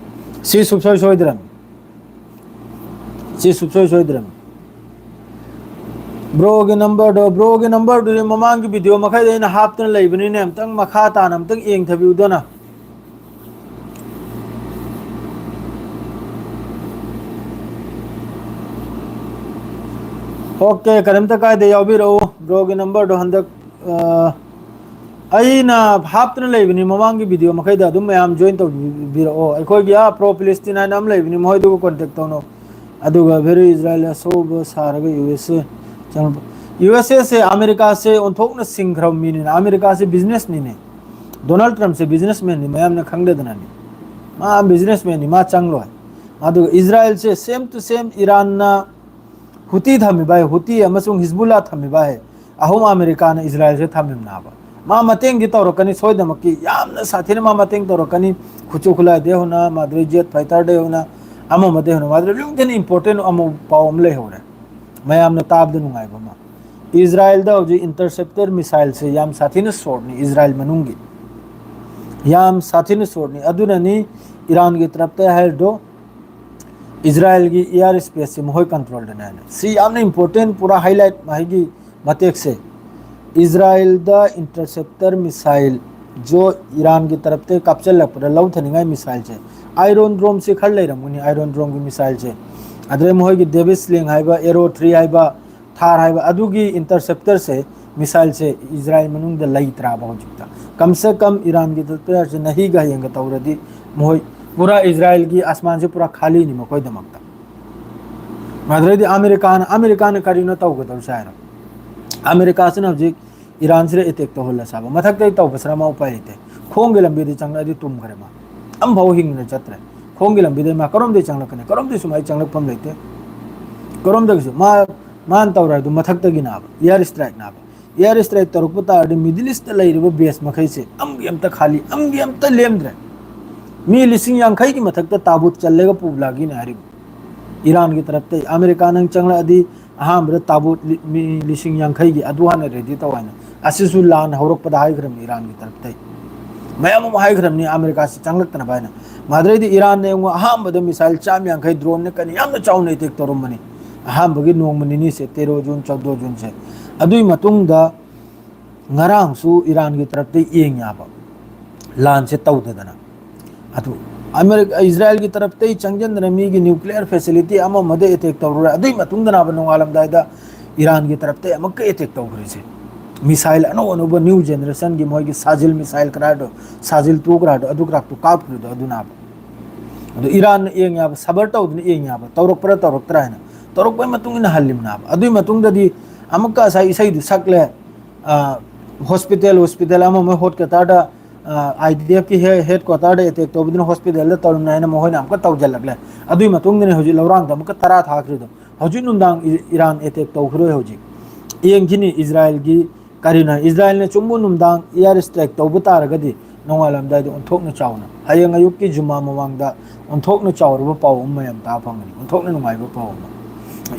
ꯁꯤ ꯁꯨꯡꯁꯣꯏ ꯁꯣꯏꯗ꯭ꯔꯕꯅꯤ꯫ ꯁꯤ ꯁꯨꯡꯁꯣꯏ ꯁꯣꯏꯗ꯭ꯔꯕꯅꯤ꯫ ꯕ꯭ꯔꯣꯒꯤ ꯅꯝꯕꯔꯗꯣ, ꯕ꯭ꯔꯣꯒꯤ ꯅꯝꯕꯔꯗꯨꯗꯤ ꯃꯃꯥꯡꯒꯤ ꯚꯤꯗꯤꯑꯣ ꯃꯈꯩꯗ ꯑꯩꯅ ꯍꯥꯞꯇꯅ ꯂꯩꯕꯅꯤꯅꯦ, ꯑꯝꯇꯪ ꯃꯈꯥ ꯇꯥꯅ ꯑꯝꯇꯪ ꯌꯦꯡꯊꯕꯤꯌꯨꯗꯅ꯫ ꯑꯣꯀꯦ, ꯀꯔꯤꯝꯇ ꯀꯥꯏꯗꯦ, ꯌꯥꯎꯕꯤꯔꯛꯎ꯫ ꯕ꯭ꯔꯣꯒꯤ ꯅꯝꯕꯔꯗꯣ ꯍꯟꯗꯛ, ꯑ, ꯑꯩꯅ ꯍꯥꯞꯇꯅ ꯂꯩꯕꯅꯤ ꯃꯃꯥꯡꯒꯤ ꯚꯤꯗꯤꯑꯣ ꯃꯈꯩꯗ, ꯑꯗꯨꯝ ꯃꯌꯥꯝ ꯖꯣꯏꯟ ꯇꯧꯕꯤꯔꯛꯑꯣ꯫ ꯑꯩꯈꯣꯏꯒꯤ ꯑꯥ ꯄ꯭ꯔꯣ ꯄꯤꯂꯤꯁꯇꯤꯟ ꯍꯥꯏꯅ ꯑꯃ ꯂꯩꯕꯅꯤ, ꯃꯈꯣꯏꯗꯨꯒ ꯀꯣꯟꯇꯦꯛ ꯇꯧꯅꯧ꯫ ꯑꯗꯨꯒ ꯚꯦꯔꯤ ꯏꯖꯔꯥꯏꯜ ꯑꯁꯣꯕ ꯁꯥꯔꯒ ꯌꯨ ꯑꯦꯁ ꯑꯦ ꯆꯪꯉꯛꯄ꯫ ꯌꯨ ꯑꯦꯁ ꯑꯦꯁꯦ, ꯑꯃꯦꯔꯤꯀꯥꯁꯦ ꯑꯣꯟꯊꯣꯛꯅ ꯁꯤꯡꯈ꯭ꯔꯕ ꯃꯤꯅꯤꯅ, ꯑꯃꯦꯔꯤꯀꯥꯁꯦ ꯕꯤꯖꯤꯅꯦꯁꯅꯤꯅꯦ꯫ ꯗꯣꯅꯥꯜꯗ ꯇ꯭ꯔꯝꯞꯁꯦ ꯕꯤꯖꯤꯅꯦꯁꯃꯦꯟꯅꯤ, ꯃꯌꯥꯝꯅ ꯈꯪꯗꯗꯅꯅꯤ꯫ ꯃꯥ ꯕꯤꯖꯤꯅꯦꯁꯃꯦꯟꯅꯤ, ꯃꯥ ꯆꯪꯂꯣꯏ꯫ ꯑꯗꯨꯒ ꯏꯖꯔꯥꯌꯦꯜꯁꯦ same to same ꯏꯔꯥꯟꯅ ꯍꯨꯇꯤ ꯊꯝꯃꯤꯕ ꯍꯥꯏ, ꯍꯨꯇꯤ ꯑꯃꯁꯨꯡ ꯍꯤꯖꯕꯨꯜꯂꯥ ꯊꯝꯃꯤꯕ ꯍꯥꯏ, ꯑꯍꯨꯝ ꯑꯃꯦꯔꯤꯀꯥꯅ ꯏꯖꯔꯥꯌꯦꯜꯁꯦ ꯊꯝꯃꯤꯕꯅꯦꯕ꯫ ꯃꯥ ꯃꯇꯦꯡꯗꯤ ꯇꯧꯔꯛꯀꯅꯤ ꯁꯣꯏꯗꯅꯃꯛꯀꯤ, ꯌꯥꯝꯅ ꯁꯥꯊꯤꯅ ꯃꯥ ꯃꯇꯦꯡ ꯇꯧꯔꯛꯀꯅꯤ꯫ ꯈꯨꯠꯁꯨ ꯈꯨꯠꯂꯥꯏꯗꯩ ꯍꯧꯅ, ꯃꯥꯗꯨꯗꯩ ꯖꯦꯠ ꯐꯥꯏꯇꯔꯗꯩ ꯍꯧꯅ, ꯑꯃ ꯑꯃꯗꯩ ꯍꯧꯅ, ꯃꯥꯗꯨꯗ ꯌꯥꯝ ꯊꯤꯅ ꯏꯝꯄꯣꯔꯇꯦꯟ ꯑꯃ ꯄꯥꯎ ꯑꯃ ꯂꯩꯍꯧꯔꯦ꯫ ꯃꯌꯥꯝꯅ ꯇꯥꯕꯗ ꯅꯨꯡꯉꯥꯏꯕ ꯑꯃ꯫ ꯏꯖꯔꯥꯌꯦꯜꯗ ꯍꯧꯖꯤꯛ ꯏꯟꯇꯔꯁꯦꯞꯇꯔ ꯃꯤꯁꯥꯏꯜꯁꯦ ꯌꯥꯝ ꯁꯥꯊꯤꯅ ꯁꯣꯔꯠꯅꯤ, ꯏꯖꯔꯥꯌꯦꯜ ꯃꯅꯨꯡꯒꯤ꯫ ꯌꯥꯝ ꯁꯥꯊꯤꯅ ꯁꯣꯔꯠꯅꯤ꯫ ꯑꯗꯨꯅꯅꯤ ꯏꯔꯥꯟꯒꯤ ꯇꯔꯞꯇ ꯍꯥꯏꯔꯤꯗꯣ, ꯏꯖꯔꯥꯌꯦꯜꯒꯤ ꯏꯌꯥꯔ ꯁ꯭ꯄꯦꯁꯁꯦ ꯃꯈꯣꯏ ꯀꯟꯇ꯭ꯔꯣꯜꯗꯅꯦ ꯍꯥꯏꯅ꯫ ꯁꯤ ꯌꯥꯝꯅ ꯏꯝꯄꯣꯔꯇꯦꯟ, ꯄꯨꯔꯥ ꯍꯥꯏꯂꯥꯏꯠ ꯃꯍꯩꯒꯤ ꯃꯇꯦꯛꯁꯦ꯫ ꯏꯖꯔꯥꯌꯦꯜꯗ ꯏꯟꯇꯔꯁꯦꯞꯇꯔ ꯃꯤꯁꯥꯏꯜ ꯖꯣ ꯏꯔꯥꯟꯒꯤ ꯇꯔꯞꯇ ꯀꯥꯞꯆꯜꯂꯛꯄꯗ ꯂꯧꯊꯅꯤꯡꯉꯥꯏ ꯃꯤꯁꯥꯏꯜꯁꯦ, ꯑꯥꯏꯔꯣꯟ ꯗ꯭ꯔꯣꯝꯁꯦ ꯈꯔ ꯂꯩꯔꯝꯒꯅꯤ, ꯑꯥꯏꯔꯣꯟ ꯗ꯭ꯔꯣꯝꯒꯤ ꯃꯤꯁꯥꯏꯜꯁꯦ꯫ ꯑꯗꯩ ꯃꯈꯣꯏꯒꯤ ꯗꯦꯕꯤꯁ ꯂꯤꯡ ꯍꯥꯏꯕ, ꯑꯦꯔꯣ ꯊ꯭ꯔꯤ ꯍꯥꯏꯕ, ꯊꯥꯔ ꯍꯥꯏꯕ, ꯑꯗꯨꯒꯤ ꯏꯟꯇꯔꯁꯦꯞꯇꯔꯁꯦ, ꯃꯤꯁꯥꯏꯜꯁꯦ ꯏꯖꯔꯥꯌꯦꯜ ꯃꯅꯨꯡꯗ ꯂꯩꯇ꯭ꯔꯥꯕ ꯍꯧꯖꯤꯛꯇ? ꯀꯝ ꯁꯦ ꯀꯝ ꯏꯔꯥꯟꯒꯤ ꯏꯟꯇꯔꯁꯦꯞꯇꯔꯁꯦ ꯅꯍꯤꯒ ꯍꯌꯦꯡꯒ ꯇꯧꯔꯗꯤ ꯃꯈꯣꯏ ꯄꯨꯔꯥ ꯏꯖꯔꯥꯌꯦꯜꯒꯤ ꯑꯁꯃꯥꯟꯁꯦ ꯄꯨꯔꯥ ꯈꯥꯂꯤꯅꯤ ꯃꯈꯣꯏꯗꯃꯛꯇ꯫ ꯑꯗꯨꯗꯩꯗꯤ ꯑꯃꯦꯔꯤꯀꯥꯅ, ꯑꯃꯦꯔꯤꯀꯥꯅ ꯀꯔꯤꯅꯣ ꯇꯧꯒꯗꯧꯔꯤꯁꯦ ꯍꯥꯏꯔꯣ? ꯑꯃꯦꯔꯤꯀꯥꯁꯤꯅ ꯍꯧꯖꯤꯛ ꯏꯔꯥꯟꯁꯤꯗ ꯑꯦꯇꯦꯛ ꯇꯧꯍꯜꯂꯁꯦ ꯍꯥꯏꯕ, ꯃꯊꯛꯇꯒꯤ ꯇꯧꯕꯁꯤꯅ ꯑꯃ ꯎꯄꯥꯏ ꯂꯩꯇꯦ꯫ ꯈꯣꯡꯒꯤ ꯂꯝꯕꯤꯗ ꯆꯪꯂꯛꯑꯗꯤ ꯇꯨꯝꯈ꯭ꯔꯦ ꯃꯥ, ꯑꯃꯐꯥꯎ ꯍꯤꯡꯅ ꯆꯠꯇ꯭ꯔꯦ꯫ ꯈꯣꯡꯒꯤ ꯂꯝꯕꯤꯗ ꯃꯥ ꯀꯔꯣꯝꯗꯒꯤ ꯆꯪꯂꯛꯀꯅꯤ? ꯀꯔꯣꯝꯗꯒꯤ ꯁꯨꯃꯥꯏꯅ ꯆꯪꯂꯛꯐꯝ ꯂꯩꯇꯦ꯫ ꯀꯔꯣꯝꯗꯒꯤꯁꯨ ꯃꯥ, ꯃꯥꯅ ꯇꯧꯔꯦ ꯍꯥꯏꯗꯣ ꯃꯊꯛꯇꯒꯤꯅꯦꯕ, ꯏꯌꯥꯔ ꯏꯁꯇ꯭ꯔꯥꯏꯛꯅꯦꯕ꯫ ꯏꯌꯥꯔ ꯏꯁꯇ꯭ꯔꯥꯏꯛ ꯇꯧꯔꯛꯄ ꯇꯥꯔꯗꯤ ꯃꯤꯗꯜ ꯏꯁꯇ ꯂꯩꯔꯤꯕ ꯕꯦꯁ ꯃꯈꯩꯁꯦ ꯑꯃꯒꯤ ꯑꯝꯇ ꯈꯥꯂꯤ, ꯑꯃꯒꯤ ꯑꯝꯇ ꯂꯦꯝꯗ꯭ꯔꯦ꯫ ꯃꯤ ꯂꯤꯁꯤꯡ ꯌꯥꯡꯈꯩꯒꯤ ꯃꯊꯛꯇ ꯇꯥꯕꯨꯠ ꯆꯜꯂꯒ ꯄꯨꯕ ꯂꯥꯛꯈꯤꯅꯤ ꯍꯥꯏꯔꯤꯕ꯫ ꯏꯔꯥꯟꯒꯤ ꯇꯔꯞꯇꯒꯤ ꯑꯃꯦꯔꯤꯀꯥ ꯅꯪ ꯆꯪꯂꯛꯑꯗꯤ ꯑꯍꯥꯟꯕꯗ ꯇꯥꯕꯨꯠ ꯂꯤ-, ꯃꯤ ꯂꯤꯁꯤꯡ ꯌꯥꯡꯈꯩꯒꯤ ꯑꯗꯨ ꯍꯥꯟꯅ ꯔꯦꯗꯤ ꯇꯧ ꯍꯥꯏꯅ꯫ ꯑꯁꯤꯁꯨ ꯂꯥꯟ ꯍꯧꯔꯛꯄꯗ ꯍꯥꯏꯈ꯭ꯔꯕꯅꯤ ꯏꯔꯥꯟꯒꯤ ꯇꯔꯞꯇꯒꯤ꯫ ꯃꯌꯥꯝ ꯑꯃ ꯍꯥꯏꯈ꯭ꯔꯕꯅꯤ ꯑꯃꯦꯔꯤꯀꯥꯁꯤ ꯆꯪꯂꯛꯇꯅꯕ ꯍꯥꯏꯅ꯫ ꯃꯗꯨꯗꯩꯗꯤ ꯏꯔꯥꯟꯅ ꯌꯦꯡꯉꯨ, ꯑꯍꯥꯟꯕꯗ ꯃꯤꯁꯥꯏꯜ ꯆꯥꯝ ꯌꯥꯡꯈꯩ ꯗ꯭ꯔꯣꯟꯅ ꯀꯔꯤ ꯌꯥꯝꯅ ꯆꯥꯎꯅ ꯑꯦꯇꯦꯛ ꯇꯧꯔꯝꯕꯅꯤ꯫ ꯑꯍꯥꯟꯕꯒꯤ ꯅꯣꯡꯃ ꯅꯤꯅꯤꯁꯦ, ꯇꯦꯔꯣ ꯖꯨꯟ, ꯆꯧꯗꯣ ꯖꯨꯟꯁꯦ꯫ ꯑꯗꯨꯒꯤ ꯃꯇꯨꯡꯗ ꯉꯔꯥꯡꯁꯨ ꯏꯔꯥꯟꯒꯤ ꯇꯔꯞꯇ ꯌꯦꯡ ꯌꯥꯕ ꯂꯥꯟꯁꯦ ꯇꯧꯗꯗꯅ꯫ ꯑꯗꯨ ꯑꯃꯦꯔꯤꯀꯥ, ꯏꯖꯔꯥꯌꯦꯜꯒꯤ ꯇꯔꯞꯇꯩ ꯆꯪꯁꯤꯟꯗꯅ ꯃꯤꯒꯤ ꯅ꯭ꯌꯨꯀ꯭ꯂꯤꯌꯔ ꯐꯦꯁꯤꯂꯤꯇꯤ ꯑꯃ ꯑꯃꯗ ꯑꯦꯇꯦꯛ ꯇꯧꯔꯨꯔꯦ꯫ ꯑꯗꯨꯒꯤ ꯃꯇꯨꯡꯗ ꯅꯥꯕ ꯅꯣꯡꯉꯥꯜꯂꯝꯗꯥꯏꯗ ꯏꯔꯥꯟꯒꯤ ꯇꯔꯞꯇꯩ ꯑꯃꯨꯛꯀ ꯑꯦꯇꯦꯛ ꯇꯧꯈ꯭ꯔꯤꯁꯦ꯫ ꯃꯤꯁꯥꯏꯜ ꯑꯅꯧ ꯑꯅꯧꯕ ꯅ꯭ꯌꯨ ꯖꯦꯅꯦꯔꯦꯁꯟꯒꯤ ꯃꯣꯏꯒꯤ ꯁꯥꯖꯤꯜ ꯃꯤꯁꯥꯏꯜ ꯈꯔ ꯍꯥꯏꯗꯣ, ꯁꯥꯖꯤꯜ ꯇꯨ ꯈꯔ ꯍꯥꯏꯗꯣ, ꯑꯗꯨ ꯈꯔ ꯀꯥꯞꯈ꯭ꯔꯤꯗꯣ ꯑꯗꯨ ꯅꯥꯕ꯫ ꯑꯗꯣ ꯏꯔꯥꯟꯅ ꯌꯦꯡ ꯌꯥꯕ, ꯁꯕꯔ ꯇꯧꯗꯅ ꯌꯦꯡ ꯌꯥꯕ, ꯇꯧꯔꯛꯄ꯭ꯔꯥ ꯇꯧꯔꯛꯇ꯭ꯔꯥ ꯍꯥꯏꯅ꯫ ꯇꯧꯔꯛꯄꯩ ꯃꯇꯨꯡ ꯏꯟꯅ ꯍꯜꯂꯤꯕꯅꯦꯕ꯫ ꯑꯗꯨꯒꯤ ꯃꯇꯨꯡꯗꯗꯤ ꯑꯃꯨꯛꯀ ꯉꯁꯥꯏ ꯏꯁꯩꯗꯨ ꯁꯛꯂꯦ, ꯍꯣꯁꯄꯤꯇꯥꯜ ꯍꯣꯁꯄꯤꯇꯥꯜ ꯑꯃ ꯑꯃ ꯍꯦꯗ ꯀ꯭ꯋꯥꯇꯔꯗ, ꯑꯥꯏ ꯗꯤ ꯑꯦꯐꯀꯤ ꯍꯦꯗ ꯀ꯭ꯋꯥꯇꯔꯗ ꯑꯦꯇꯦꯛ ꯇꯧꯕꯗꯨꯅ ꯍꯣꯁꯄꯤꯇꯥꯜꯗ ꯇꯧꯔꯝꯃꯦ ꯍꯥꯏꯅ ꯃꯈꯣꯏꯅ ꯑꯃꯨꯛꯀ ꯇꯧꯁꯤꯜꯂꯛꯂꯦ꯫ ꯑꯗꯨꯒꯤ ꯃꯇꯨꯡꯗꯅꯦ ꯍꯧꯖꯤꯛ ꯂꯧꯔꯥꯡꯗ ꯑꯃꯨꯛꯀ ꯇꯔꯥ ꯊꯥꯈ꯭ꯔꯤꯗꯣ꯫ ꯍꯧꯖꯤꯛ ꯅꯨꯡꯗꯥꯡ ꯏ- ꯏꯔꯥꯟ ꯑꯦꯇꯦꯛ ꯇꯧꯈꯤꯔꯣꯏ꯫ ꯍꯧꯖꯤꯛ ꯌꯦꯡꯈꯤꯅꯤ ꯏꯖꯔꯥꯏꯜꯒꯤ ꯀꯔꯤꯅ, ꯏꯖꯔꯥꯏꯜꯅ ꯆꯨꯝꯕ ꯅꯨꯡꯗꯥꯡ ꯏꯌꯥꯔ ꯏꯁꯇ꯭ꯔꯥꯏꯛ ꯇꯧꯕ ꯇꯥꯔꯒꯗꯤ ꯅꯣꯡꯉꯥꯜꯂꯝꯗꯥꯏꯗ ꯑꯣꯟꯊꯣꯛꯅ ꯆꯥꯎꯅ, ꯍꯌꯦꯡ ꯑꯌꯨꯛꯀꯤ ꯖꯨꯃꯥ ꯃꯃꯥꯡꯗ ꯑꯣꯟꯊꯣꯛꯅ ꯆꯥꯎꯔꯕ ꯄꯥꯎ ꯑꯃ ꯃꯌꯥꯝ ꯇꯥꯕ ꯐꯪꯒꯅꯤ, ꯑꯣꯟꯊꯣꯛꯅ ꯅꯨꯡꯉꯥꯏꯕ ꯄꯥꯎ ꯑꯃ꯫